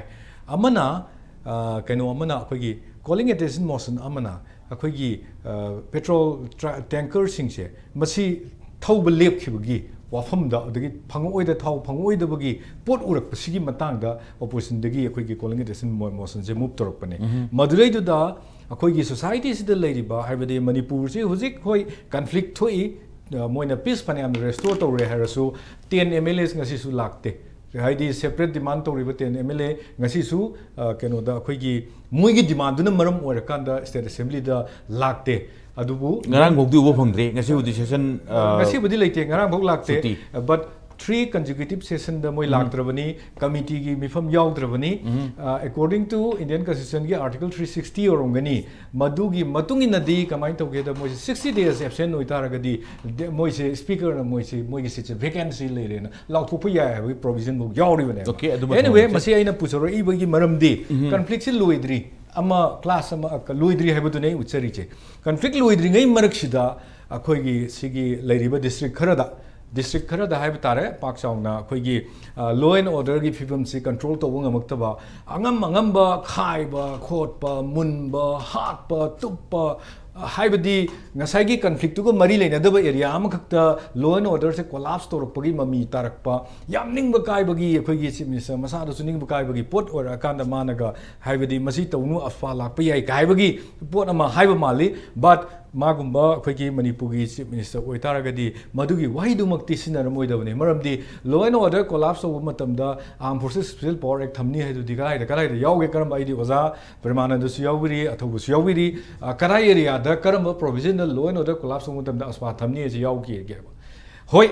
ꯑꯃꯅ, ꯑ, ꯀꯩꯅꯣ ꯑꯃꯅ ꯑꯩꯈꯣꯏꯒꯤ calling attention motion ꯑꯃꯅ ꯑꯩꯈꯣꯏꯒꯤ, ꯑ, petrol tra-, tankerꯁꯤꯡꯁꯦ ꯃꯁꯤ ꯊꯧꯕ ꯂꯦꯞꯈꯤꯕꯒꯤ ꯋꯥꯐꯝꯗ, ꯑꯗꯒꯤ ꯐꯪꯉꯛꯑꯣꯏꯗ, ꯊꯥꯎ ꯐꯪꯉꯛꯑꯣꯏꯗꯕꯒꯤ ꯄꯣꯠ ꯎꯔꯛꯄꯁꯤꯒꯤ ꯃꯇꯥꯡꯗ oppositionꯗꯒꯤ ꯑꯩꯈꯣꯏꯒꯤ calling attention mo-, motionꯁꯦ move ꯇꯧꯔꯛꯄꯅꯦ꯫ ꯃꯗꯨꯗꯩꯗꯨꯗ ꯑꯩꯈꯣꯏꯒꯤ societyꯁꯤꯗ ꯂꯩꯔꯤꯕ, ꯍꯥꯏꯕꯗꯤ ꯃꯅꯤꯄꯨꯔꯁꯤ ꯍꯧꯖꯤꯛ ꯍꯣꯏ conflict ꯊꯣꯛꯏ, ꯑ, ꯃꯣꯏꯅ peace ꯐꯅꯌꯥꯝꯅ restore ꯇꯧꯔꯦ ꯍꯥꯏꯔꯁꯨ, ten MLAs ꯉꯁꯤꯁꯨ ꯂꯥꯛꯇꯦ꯫ ꯍꯥꯏꯗꯤ separate demand ꯇꯧꯔꯤꯕ ten MLA ꯉꯁꯤꯁꯨ, ꯑ, ꯀꯩꯅꯣꯗ ꯑꯩꯈꯣꯏꯒꯤ ꯃꯣꯏꯒꯤ demandꯗꯨꯅ ꯃꯔꯝ ꯑꯣꯏꯔꯀꯥꯟꯗ state assemblyꯗ ꯂꯥꯛꯇꯦ꯫ ꯑꯗꯨꯕꯨ ꯉꯔꯥꯡꯐꯥꯎꯗꯤ ꯎꯕ ꯐꯪꯗ꯭ꯔꯤ, ꯉꯁꯤꯕꯨꯗꯤ session, ꯑ, ꯉꯁꯤꯕꯨꯗꯤ ꯂꯩꯇꯦ, ꯉꯔꯥꯡꯐꯥꯎ ꯂꯥꯛꯇꯦ꯫ ꯁꯨꯇꯤ꯫ But three consecutive sessionꯗ ꯃꯣꯏ ꯂꯥꯛꯇ꯭ꯔꯕꯅꯤ, committeeꯒꯤ ꯃꯤꯐꯝ ꯌꯥꯎꯗ꯭ꯔꯕꯅꯤ꯫ ꯑ, according to Indian Constitutionꯒꯤ Article three sixty ꯑꯣꯏꯔꯝꯒꯅꯤ, ꯃꯗꯨꯒꯤ ꯃꯇꯨꯡ ꯏꯟꯅꯗꯤ ꯀꯃꯥꯏꯅ ꯇꯧꯒꯦꯗ, ꯃꯣꯏꯁꯦ sixty days absent ꯑꯣꯏꯇꯥꯔꯒꯗꯤ ꯗꯦ-, ꯃꯣꯏꯁꯦ speakerꯅ ꯃꯣꯏꯁꯦ, ꯃꯣꯏꯒꯤ seatꯁꯦ vacancy ꯂꯩꯔꯦꯅ ꯂꯥꯎꯊꯣꯛꯄ ꯌꯥꯏ ꯍꯥꯏꯕꯒꯤ provisionꯐꯥꯎ ꯌꯥꯎꯔꯤꯕꯅꯦꯕ꯫ Okay, ꯑꯗꯨꯃ anyway, ꯊꯝꯃꯁꯦ꯫ ꯃꯁꯤ ꯑꯩꯅ ꯄꯨꯊꯣꯔꯛꯏꯕꯒꯤ ꯃꯔꯝꯗꯤ conflictꯁꯤ ꯂꯣꯏꯗ꯭ꯔꯤ, ꯑꯃ class ꯑꯃ, ꯑ, ꯂꯣꯏꯗ꯭ꯔꯤ ꯍꯥꯏꯕꯗꯨꯅꯦ ꯑꯩ ꯎꯠꯆꯔꯤꯁꯦ꯫ Conflict ꯂꯣꯏꯗ꯭ꯔꯤꯉꯩ ꯃꯔꯛꯁꯤꯗ ꯑꯩꯈꯣꯏꯒꯤ ꯁꯤꯒꯤ ꯂꯩꯔꯤꯕ district ꯈꯔꯗ, district ꯈꯔꯗ ꯍꯥꯏꯕ ꯇꯥꯔꯦ, ꯄꯥꯛ ꯆꯥꯎꯅ ꯑꯩꯈꯣꯏꯒꯤ, ꯑ, law and orderꯒꯤ ꯐꯤꯕꯝꯁꯤ control ꯇꯧꯕ ꯉꯝꯃꯛꯇꯕ, ꯑꯉꯝ ꯑꯉꯝꯕ ꯈꯥꯏꯕ ꯈꯣꯠꯄ, ꯃꯨꯟꯕ, ꯍꯥꯠꯄ, ꯇꯨꯞꯄ, ꯑ, ꯍꯥꯏꯕꯗꯤ ꯉꯁꯥꯏꯒꯤ conflictꯇꯨꯒ ꯃꯔꯤ ꯂꯩꯅꯗꯕ area ꯑꯃꯈꯛꯇ law and orderꯁꯦ collapse ꯇꯧꯔꯛꯄꯒꯤ ꯃꯃꯤ ꯇꯥꯔꯛꯄ, ꯌꯥꯝ ꯅꯤꯡꯕ ꯀꯥꯏꯕꯒꯤ, ꯑꯩꯈꯣꯏꯒꯤ Chief Minister ꯃꯁꯥꯗꯁꯨ ꯅꯤꯡꯕ ꯀꯥꯏꯕꯒꯤ ꯄꯣꯠ ꯑꯣꯏꯔꯛꯑꯀꯥꯟꯗ ꯃꯥꯅꯒ ꯍꯥꯏꯕꯗꯤ ꯃꯁꯤ ꯇꯧꯅꯨ, ꯑꯐ ꯂꯥꯛꯄ ꯌꯥꯏ ꯀꯥꯏꯕꯒꯤ ꯄꯣꯠ ꯑꯃ ꯍꯥꯏꯕ ꯃꯥꯜꯂꯤ꯫ But ꯃꯥꯒꯨꯝꯕ ꯑꯩꯈꯣꯏꯒꯤ ꯃꯅꯤꯄꯨꯔꯒꯤ Chief Minister ꯑꯣꯏꯇꯥꯔꯒꯗꯤ ꯃꯗꯨꯒꯤ ꯋꯥꯍꯩꯗꯨꯃꯛꯇꯤ ꯁꯤꯖꯤꯟꯅꯔꯝꯃꯣꯏꯗꯕꯅꯤ꯫ ꯃꯔꯝꯗꯤ law and order collapse ꯇꯧꯕ ꯃꯇꯝꯗ Armed Forces Special Power Act ꯊꯝꯅꯤ ꯍꯥꯏꯗꯨꯗꯤ ꯀꯗꯥꯏꯗ, ꯀꯗꯥꯏꯗ ꯌꯥꯎꯒꯦ? ꯀꯔꯝꯕ, ꯑꯩꯗꯤ ꯑꯣꯖꯥ ꯄ꯭ꯔꯦꯃꯥꯅꯟꯗꯁꯨ ꯌꯥꯎꯕꯤꯔꯤ, ꯑꯊꯧꯕꯁꯨ ꯌꯥꯎꯕꯤꯔꯤ, ꯑ, ꯀꯗꯥꯏ areaꯗ ꯀꯔꯝꯕ provisionꯗ law and order collapse ꯇꯧꯕ ꯃꯇꯝꯗ AFSPA ꯊꯝꯅꯤ ꯍꯥꯏꯁꯦ ꯌꯥꯎꯈꯤꯒꯦꯕ? ꯍꯣꯏ,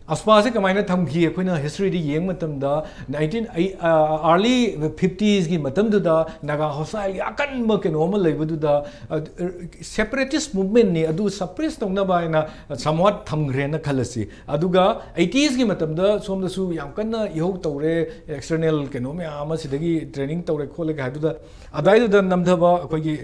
ꯑꯞꯁꯄꯥꯁꯦ ꯀꯃꯥꯏꯅ ꯊꯝꯈꯤ? ꯑꯩꯈꯣꯏꯅ ꯍꯤꯁꯇ꯭ꯔꯤꯗ ꯌꯦꯡꯕ ꯃꯇꯝꯗ nineteen, early fiftiesꯀꯤ ꯃꯇꯝꯗꯨꯗ ꯅꯥꯒꯥ ꯍꯣꯁꯇꯥꯏꯜꯒꯤ ꯑꯀꯟꯕ ꯀꯩꯅꯣ ꯑꯃ ꯂꯩꯕꯗꯨꯗ separatist movementꯅꯤ, ꯑꯗꯨ suppress ꯇꯧꯅꯕ ꯍꯥꯏꯅ somewhat ꯊꯝꯈ꯭ꯔꯦꯅ ꯈꯜꯂꯁꯤ꯫ ꯑꯗꯨꯒ eightieesꯀꯤ ꯃꯇꯝꯗ ꯁꯣꯝꯗꯁꯨ ꯌꯥꯝ ꯀꯟꯅ ꯏꯍꯧ ꯇꯧꯔꯦ, external ꯀꯩꯅꯣ ꯃꯌꯥꯝ ꯑꯃ ꯁꯤꯗꯒꯤ training ꯇꯧꯔꯦ ꯈꯣꯠꯂꯦ ꯍꯥꯏꯗꯨꯗ ꯑꯗꯥꯏꯗꯨꯗ ꯅꯝꯊꯕ, ꯑꯩꯈꯣꯏꯒꯤ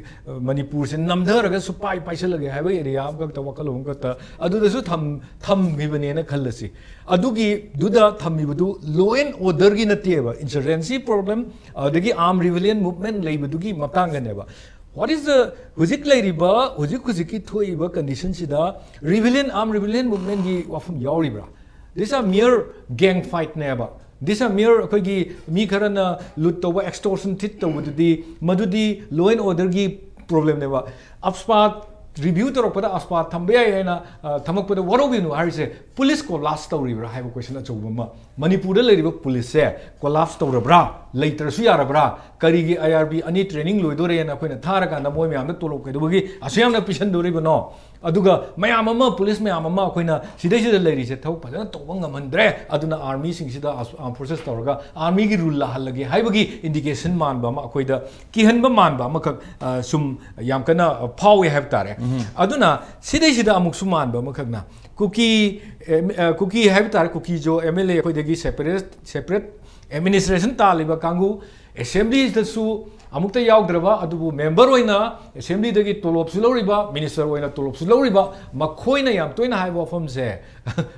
ꯃꯅꯤꯄꯨꯔꯁꯦ ꯅꯝꯊꯔꯒ ꯁꯨꯄꯥꯏ ꯄꯥꯏꯁꯜꯂꯒꯦ ꯍꯥꯏꯕ area ꯑꯃꯈꯛꯇ, ꯋꯥꯈꯜꯂꯣꯟ ꯑꯃꯈꯛꯇ ꯑꯗꯨꯗꯁꯨ ꯊꯝ ꯊꯝꯈꯤꯕꯅꯦꯅ ꯈꯜꯂꯁꯤ꯫ ꯑꯗꯨꯒꯤꯗꯨꯗ ꯊꯝꯃꯤꯕꯗꯨ law and orderꯒꯤ ꯅꯠꯇꯦꯕ, insurgency problem ꯑꯗꯒꯤ armed rebellion movement ꯂꯩꯕꯗꯨꯒꯤ ꯃꯇꯥꯡꯗꯅꯦꯕ꯫ What is the, ꯍꯧꯖꯤꯛ ꯂꯩꯔꯤꯕ, ꯍꯧꯖꯤꯛ ꯍꯧꯖꯤꯛꯀꯤ ꯊꯣꯛꯏꯕ conditionꯁꯤꯗ rebellion, armed rebellion movementꯀꯤ ꯋꯥꯐꯝ ꯌꯥꯎꯔꯤꯕ꯭ꯔꯥ? These are mere gang fightꯅꯦꯕ꯫ These are mere ꯑꯩꯈꯣꯏꯒꯤ ꯃꯤ ꯈꯔꯅ loot ꯇꯧꯕ, extortion theft ꯇꯧꯕꯗꯨꯗꯤ, ꯃꯗꯨꯗꯤ law and orderꯒꯤ problemꯅꯦꯕ꯫ ꯑꯞꯁꯄꯥ review ꯇꯧꯔꯛꯄꯗ ꯑꯞꯁꯄꯥ ꯊꯝꯕ ꯌꯥꯏ ꯍꯥꯏꯅ ꯊꯝꯃꯛꯄꯗ ꯋꯥꯔꯧꯕꯤꯅꯨ ꯍꯥꯏꯔꯤꯁꯦ, police collapse ꯇꯧꯔꯤꯕ꯭ꯔꯥ ꯍꯥꯏꯕ question ꯑꯆꯧꯕ ꯑꯃ꯫ ꯃꯅꯤꯄꯨꯔꯗ ꯂꯩꯔꯤꯕ policeꯁꯦ collapse ꯇꯧꯔꯕ꯭ꯔꯥ? ꯂꯩꯇ꯭ꯔꯁꯨ ꯌꯥꯔꯕ꯭ꯔꯥ? ꯀꯔꯤꯒꯤ IRB ꯑꯅꯤ training ꯂꯣꯏꯗꯣꯔꯦꯅ ꯑꯩꯈꯣꯏꯅ ꯊꯥꯔꯀꯥꯟꯗ ꯃꯣꯏ ꯃꯌꯥꯝꯗ ꯇꯣꯂꯣꯞ ꯀꯩꯗꯧꯕꯒꯤ ꯑꯁꯨꯛ ꯌꯥꯝꯅ ꯄꯤꯁꯟꯗꯣꯔꯤꯕꯅꯣ? ꯑꯗꯨꯒ ꯃꯌꯥꯝ ꯑꯃ, police ꯃꯌꯥꯝ ꯑꯃ ꯑꯩꯈꯣꯏꯅ ꯁꯤꯗꯩꯁꯤꯗ ꯂꯩꯔꯤꯁꯦ ꯊꯕꯛ ꯐꯖꯅ ꯇꯧꯕ ꯉꯝꯍꯟꯗ꯭ꯔꯦ, ꯑꯗꯨꯅ armyꯁꯤꯡꯁꯤꯗ armed forces ꯇꯧꯔꯒ armyꯒꯤ rule ꯂꯥꯛꯍꯜꯂꯒꯦ ꯍꯥꯏꯕꯒꯤ indication ꯃꯥꯟꯕ ꯑꯃ, ꯑꯩꯈꯣꯏꯗ ꯀꯤꯍꯟꯕ ꯃꯥꯟꯕ ꯑꯃꯈꯛ ꯁꯨꯝ ꯌꯥꯝ ꯀꯟꯅ ꯐꯥꯎꯏ ꯍꯥꯏꯕ ꯇꯥꯔꯦ꯫ ꯑꯗꯨꯅ ꯁꯤꯗꯩꯁꯤꯗ ꯑꯃꯨꯛꯁꯨ ꯃꯥꯟꯕ ꯑꯃꯈꯛꯅ ꯀꯨꯀꯤ, ꯀꯨꯀꯤ ꯍꯥꯏꯕ ꯇꯥꯔꯦ, ꯀꯨꯀꯤꯖꯣ MLA ꯑꯩꯈꯣꯏꯗꯒꯤ separate, separate administration ꯇꯥꯜꯂꯤꯕ ꯀꯥꯡꯕꯨ, assemblyꯗꯁꯨ ꯑꯃꯨꯛꯇ ꯌꯥꯎꯗ꯭ꯔꯕ, ꯑꯗꯨꯕꯨ member ꯑꯣꯏꯅ assemblyꯗꯒꯤ ꯇꯣꯂꯣꯞꯁꯨ ꯂꯧꯔꯤꯕ, minister ꯑꯣꯏꯅ ꯇꯣꯂꯣꯞꯁꯨ ꯂꯧꯔꯤꯕ, ꯃꯈꯣꯏꯅ ꯌꯥꯝ ꯇꯣꯏꯅ ꯍꯥꯏꯕ ꯋꯥꯐꯝꯁꯦ,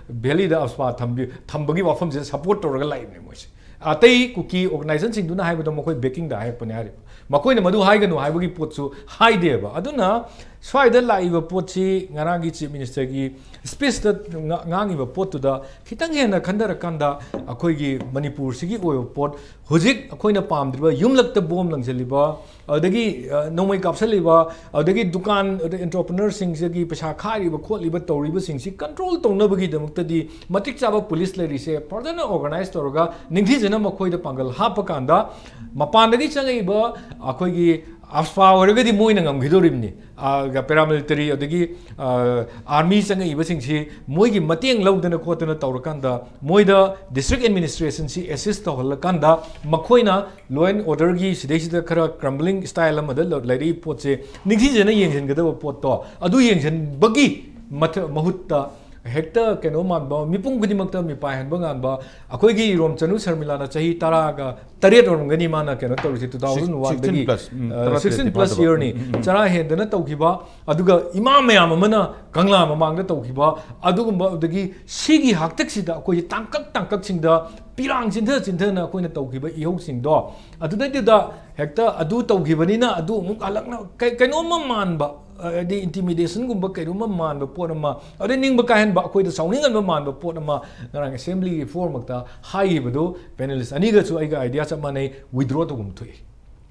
valleyꯗ ꯑꯞꯁꯄꯥ ꯊꯝꯕꯤ-, ꯊꯝꯕꯒꯤ ꯋꯥꯐꯝꯁꯦ support ꯇꯧꯔꯒ ꯂꯥꯛꯏꯕꯅꯦ ꯃꯣꯏꯁꯦ꯫ ꯑꯇꯩ ꯀꯨꯀꯤ organizationꯁꯤꯡꯗꯨꯅ ꯍꯥꯏꯕꯗꯣ ꯃꯈꯣꯏ backingꯗ ꯍꯥꯏꯔꯛꯄꯅꯦ ꯍꯥꯏꯔꯤꯕ꯫ ꯃꯈꯣꯏꯅ ꯃꯗꯨ ꯍꯥꯏꯒꯅꯨ ꯍꯥꯏꯕꯒꯤ ꯄꯣꯠꯁꯨ ꯍꯥꯏꯗꯦꯕ꯫ ꯑꯗꯨꯅ ꯁ꯭ꯋꯥꯏꯗ ꯂꯥꯛꯏꯕ ꯄꯣꯠꯁꯤ ꯉꯔꯥꯡꯒꯤ Chief Ministerꯒꯤ speechꯇ ꯉꯥ-, ꯉꯥꯡꯉꯤꯕ ꯄꯣꯠꯇꯨꯗ ꯈꯤꯇꯪ ꯍꯦꯟꯅ ꯈꯟꯊꯔꯀꯥꯟꯗ ꯑꯩꯈꯣꯏꯒꯤ ꯃꯅꯤꯄꯨꯔꯁꯤꯒꯤ ꯑꯣꯏꯕ ꯄꯣꯠ, ꯍꯧꯖꯤꯛ ꯑꯩꯈꯣꯏꯅ ꯄꯥꯝꯗ꯭ꯔꯤꯕ ꯌꯨꯝꯂꯛꯇ bomb ꯂꯪꯁꯤꯜꯂꯤꯕ, ꯑꯗꯒꯤ, ꯑ, ꯅꯣꯡꯃꯩ ꯀꯥꯞꯁꯤꯜꯂꯤꯕ, ꯑꯗꯒꯤ ꯗꯨꯀꯥꯟ, ꯑꯗꯩ entrepreneurꯁꯤꯡꯁꯤꯒꯤ ꯄꯩꯁꯥ ꯈꯥꯏꯔꯤꯕ ꯈꯣꯠꯂꯤꯕ ꯇꯧꯔꯤꯕꯁꯤꯡꯁꯤ control ꯇꯧꯅꯕꯒꯤꯗꯃꯛꯇꯗꯤ ꯃꯇꯤꯛ ꯆꯥꯕ police ꯂꯩꯔꯤꯁꯦ ꯐꯖꯅ organize ꯇꯧꯔꯒ ꯅꯤꯡꯊꯤꯖꯅ ꯃꯈꯣꯏꯗ ꯄꯥꯡꯒꯜ ꯍꯥꯞꯄ ꯀꯥꯟꯗ ꯃꯄꯥꯟꯗꯒꯤ ꯆꯪꯉꯛꯏꯕ ꯑꯩꯈꯣꯏꯒꯤ ꯑꯐꯁꯄꯥ ꯑꯣꯏꯔꯒꯗꯤ ꯃꯣꯏꯅ ꯉꯝꯈꯤꯗꯣꯔꯤꯕꯅꯤ꯫ ꯑꯥ, paramilitary ꯑꯗꯒꯤ, ꯑꯥ, army ꯆꯪꯉꯛꯏꯕꯁꯤꯡꯁꯤ ꯃꯣꯏꯒꯤ ꯃꯇꯦꯡ ꯂꯧꯗꯅ ꯈꯣꯠꯇꯅ ꯇꯧꯔꯀꯥꯟꯗ ꯃꯣꯏꯗ district administrationꯁꯤ assist ꯇꯧꯍꯜꯂꯀꯥꯟꯗ ꯃꯈꯣꯏꯅ law and orderꯒꯤ ꯁꯤꯗꯩꯁꯤꯗ ꯈꯔ crumbling style ꯑꯃꯗ ꯂ-, ꯂꯩꯔꯛꯏ ꯄꯣꯠꯁꯦ ꯅꯤꯡꯊꯤꯖꯅ ꯌꯦꯡꯁꯤꯟꯒꯗꯕ ꯄꯣꯠꯇꯣ ꯑꯗꯨ ꯌꯦꯡꯁꯤꯟꯕꯒꯤ ꯃꯊ-, ꯃꯍꯨꯠꯇ ꯍꯦꯛꯇ ꯀꯩꯅꯣ ꯃꯥꯟꯕ, ꯃꯤꯄꯨꯝ ꯈꯨꯗꯤꯡꯃꯛꯇ ꯃꯤꯄꯥꯏꯍꯟꯕ ꯉꯥꯟꯕ꯫ ꯑꯩꯈꯣꯏꯒꯤ ꯏꯔꯣꯝꯆꯅꯨ ꯁꯔꯃꯤꯂꯥꯅ ꯆꯍꯤ ꯇꯔꯥꯒ ꯇꯔꯦꯠ ꯑꯣꯏꯔꯝꯒꯅꯤ ꯃꯥꯅ ꯀꯩꯅꯣ ꯇꯧꯔꯤꯁꯦ, two thousand one ꯗꯒꯤ, sixteen plus, ꯎꯝ, ꯑ, ꯇꯔꯥꯇꯔꯦꯠꯇꯤ sixteen plus ꯐꯥꯗꯕ꯫ Yearꯅꯤ, ꯎꯝ, ꯎꯝ, ꯎꯝ꯫ ꯆꯔꯥ ꯍꯦꯟꯗꯅ ꯇꯧꯈꯤꯕ, ꯑꯗꯨꯒ ꯏꯃꯥ ꯃꯌꯥꯝ ꯑꯃꯅ ꯀꯪꯂꯥ ꯃꯃꯥꯡꯗ ꯇꯧꯈꯤꯕ, ꯑꯗꯨꯒꯨꯝꯕ, ꯑꯗꯒꯤ ꯁꯤꯒꯤ ꯍꯥꯛꯇꯛꯁꯤꯗ ꯑꯩꯈꯣꯏꯁꯦ ꯇꯥꯡꯀꯛ ꯇꯥꯡꯀꯛꯁꯤꯡꯗ ꯄꯤꯔꯥꯡ ꯆꯤꯟꯊ ꯆꯤꯟꯊꯅ ꯑꯩꯈꯣꯏꯅ ꯇꯧꯈꯤꯕ ꯏꯍꯧꯁꯤꯡꯗꯣ, ꯑꯗꯨꯗꯩꯗꯨꯗ ꯍꯦꯛꯇ ꯑꯗꯨ ꯇꯧꯈꯤꯕꯅꯤꯅ ꯑꯗꯨ ꯑꯃꯨꯛ ꯍꯜꯂꯛꯅ ꯀꯩ-, ꯀꯩꯅꯣꯝꯃ ꯃꯥꯟꯕ, ꯍꯥꯏꯗꯤ intimidationꯒꯨꯝꯕ ꯀꯩꯅꯣꯝꯃ ꯃꯥꯟꯕ ꯄꯣꯠ ꯑꯃ, ꯑꯗꯩ ꯅꯤꯡꯕ ꯀꯥꯏꯍꯟꯕ, ꯑꯩꯈꯣꯏꯗ ꯁꯥꯎꯅꯤꯡꯍꯟꯕ ꯃꯥꯟꯕ ꯄꯣꯠ ꯑꯃ ꯉꯔꯥꯡ assemblyꯒꯤ floorꯃꯛꯇ ꯍꯥꯏꯈꯤꯕꯗꯣ, panelist ꯑꯅꯤꯒꯁꯨ ꯑꯩꯒ idea ꯆꯞ ꯃꯥꯟꯅꯩ, withdraw ꯇꯧꯐꯝ ꯊꯣꯛꯏ꯫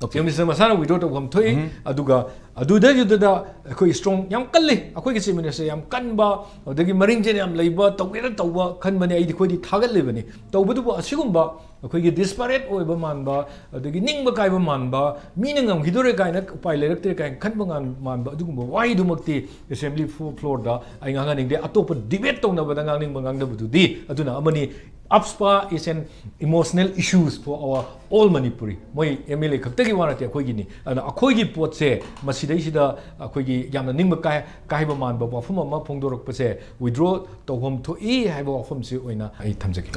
Okay. Chief Minister ꯃꯁꯥꯅ withdraw ꯇꯧꯐꯝ ꯊꯣꯛꯏ꯫ ꯎꯝ꯫ ꯑꯗꯨꯒ ꯑꯗꯨꯗꯩꯗꯨꯗ ꯑꯩꯈꯣꯏ strong ꯌꯥꯝ ꯀꯜꯂꯤ, ꯑꯩꯈꯣꯏꯒꯤ Chief Minister ꯌꯥꯝ ꯀꯟꯕ, ꯑꯗꯒꯤ ꯃꯔꯤꯡꯖꯦꯜ ꯌꯥꯝ ꯂꯩꯕ, ꯇꯧꯒꯦꯔꯥ ꯇꯧꯕ ꯈꯟꯕꯅꯤ, ꯑꯩꯗꯤ ꯑꯩꯈꯣꯏꯗꯤ ꯊꯥꯒꯠꯂꯤꯕꯅꯤ꯫ ꯇꯧꯕꯇꯕꯨ ꯑꯁꯤꯒꯨꯝꯕ ꯑꯩꯈꯣꯏꯒꯤ disparate ꯑꯣꯏꯕ ꯃꯥꯟꯕ, ꯑꯗꯒꯤ ꯅꯤꯡꯕ ꯀꯥꯏꯕ ꯃꯥꯟꯕ, ꯃꯤꯅ ꯉꯝꯈꯤꯗꯣꯔꯦ ꯀꯥꯏꯅ, ꯎꯄꯥꯏ ꯂꯩꯔꯛꯇ꯭ꯔꯦ ꯀꯥꯏꯅ ꯈꯟꯕ ꯉꯥꯟ-, ꯃꯥꯟꯕ ꯑꯗꯨꯒꯨꯝꯕ ꯋꯥꯍꯩꯗꯨꯃꯛꯇꯤ assembly flo-, floorꯗ ꯑꯩ ꯉꯥꯡꯍꯟꯅꯤꯡꯗꯦ꯫ ꯑꯇꯣꯞꯄ debate ꯇꯧꯅꯕꯗ ꯉꯥꯡꯅꯤꯡꯕ ꯉꯥꯡꯅꯕꯗꯨꯗꯤ ꯑꯗꯨꯅ ꯑꯃꯅꯤ꯫ AFSPA is an emotional issues for our all Manipuri꯫ ꯃꯣꯏ MLA ꯈꯛꯇꯒꯤ ꯋꯥ ꯅꯠꯇꯦ, ꯑꯩꯈꯣꯏꯒꯤꯅꯤ꯫ ꯑꯗꯨꯅ ꯑꯩꯈꯣꯏꯒꯤ ꯄꯣꯠꯁꯦ ꯃꯁꯤꯗꯩꯁꯤꯗ ꯑꯩꯈꯣꯏꯒꯤ ꯌꯥꯝꯅ ꯅꯤꯡꯕ ꯀꯥꯏ-, ꯀꯥꯏꯕ ꯃꯥꯟꯕ ꯋꯥꯐꯝ ꯑꯃ ꯐꯣꯡꯗꯣꯔꯛꯄꯁꯦ withdraw ꯇꯧꯐꯝ ꯊꯣꯛꯏ ꯍꯥꯏꯕ ꯋꯥꯐꯝꯁꯤ ꯑꯣꯏꯅ ꯑꯩ ꯊꯝꯖꯒꯦ꯫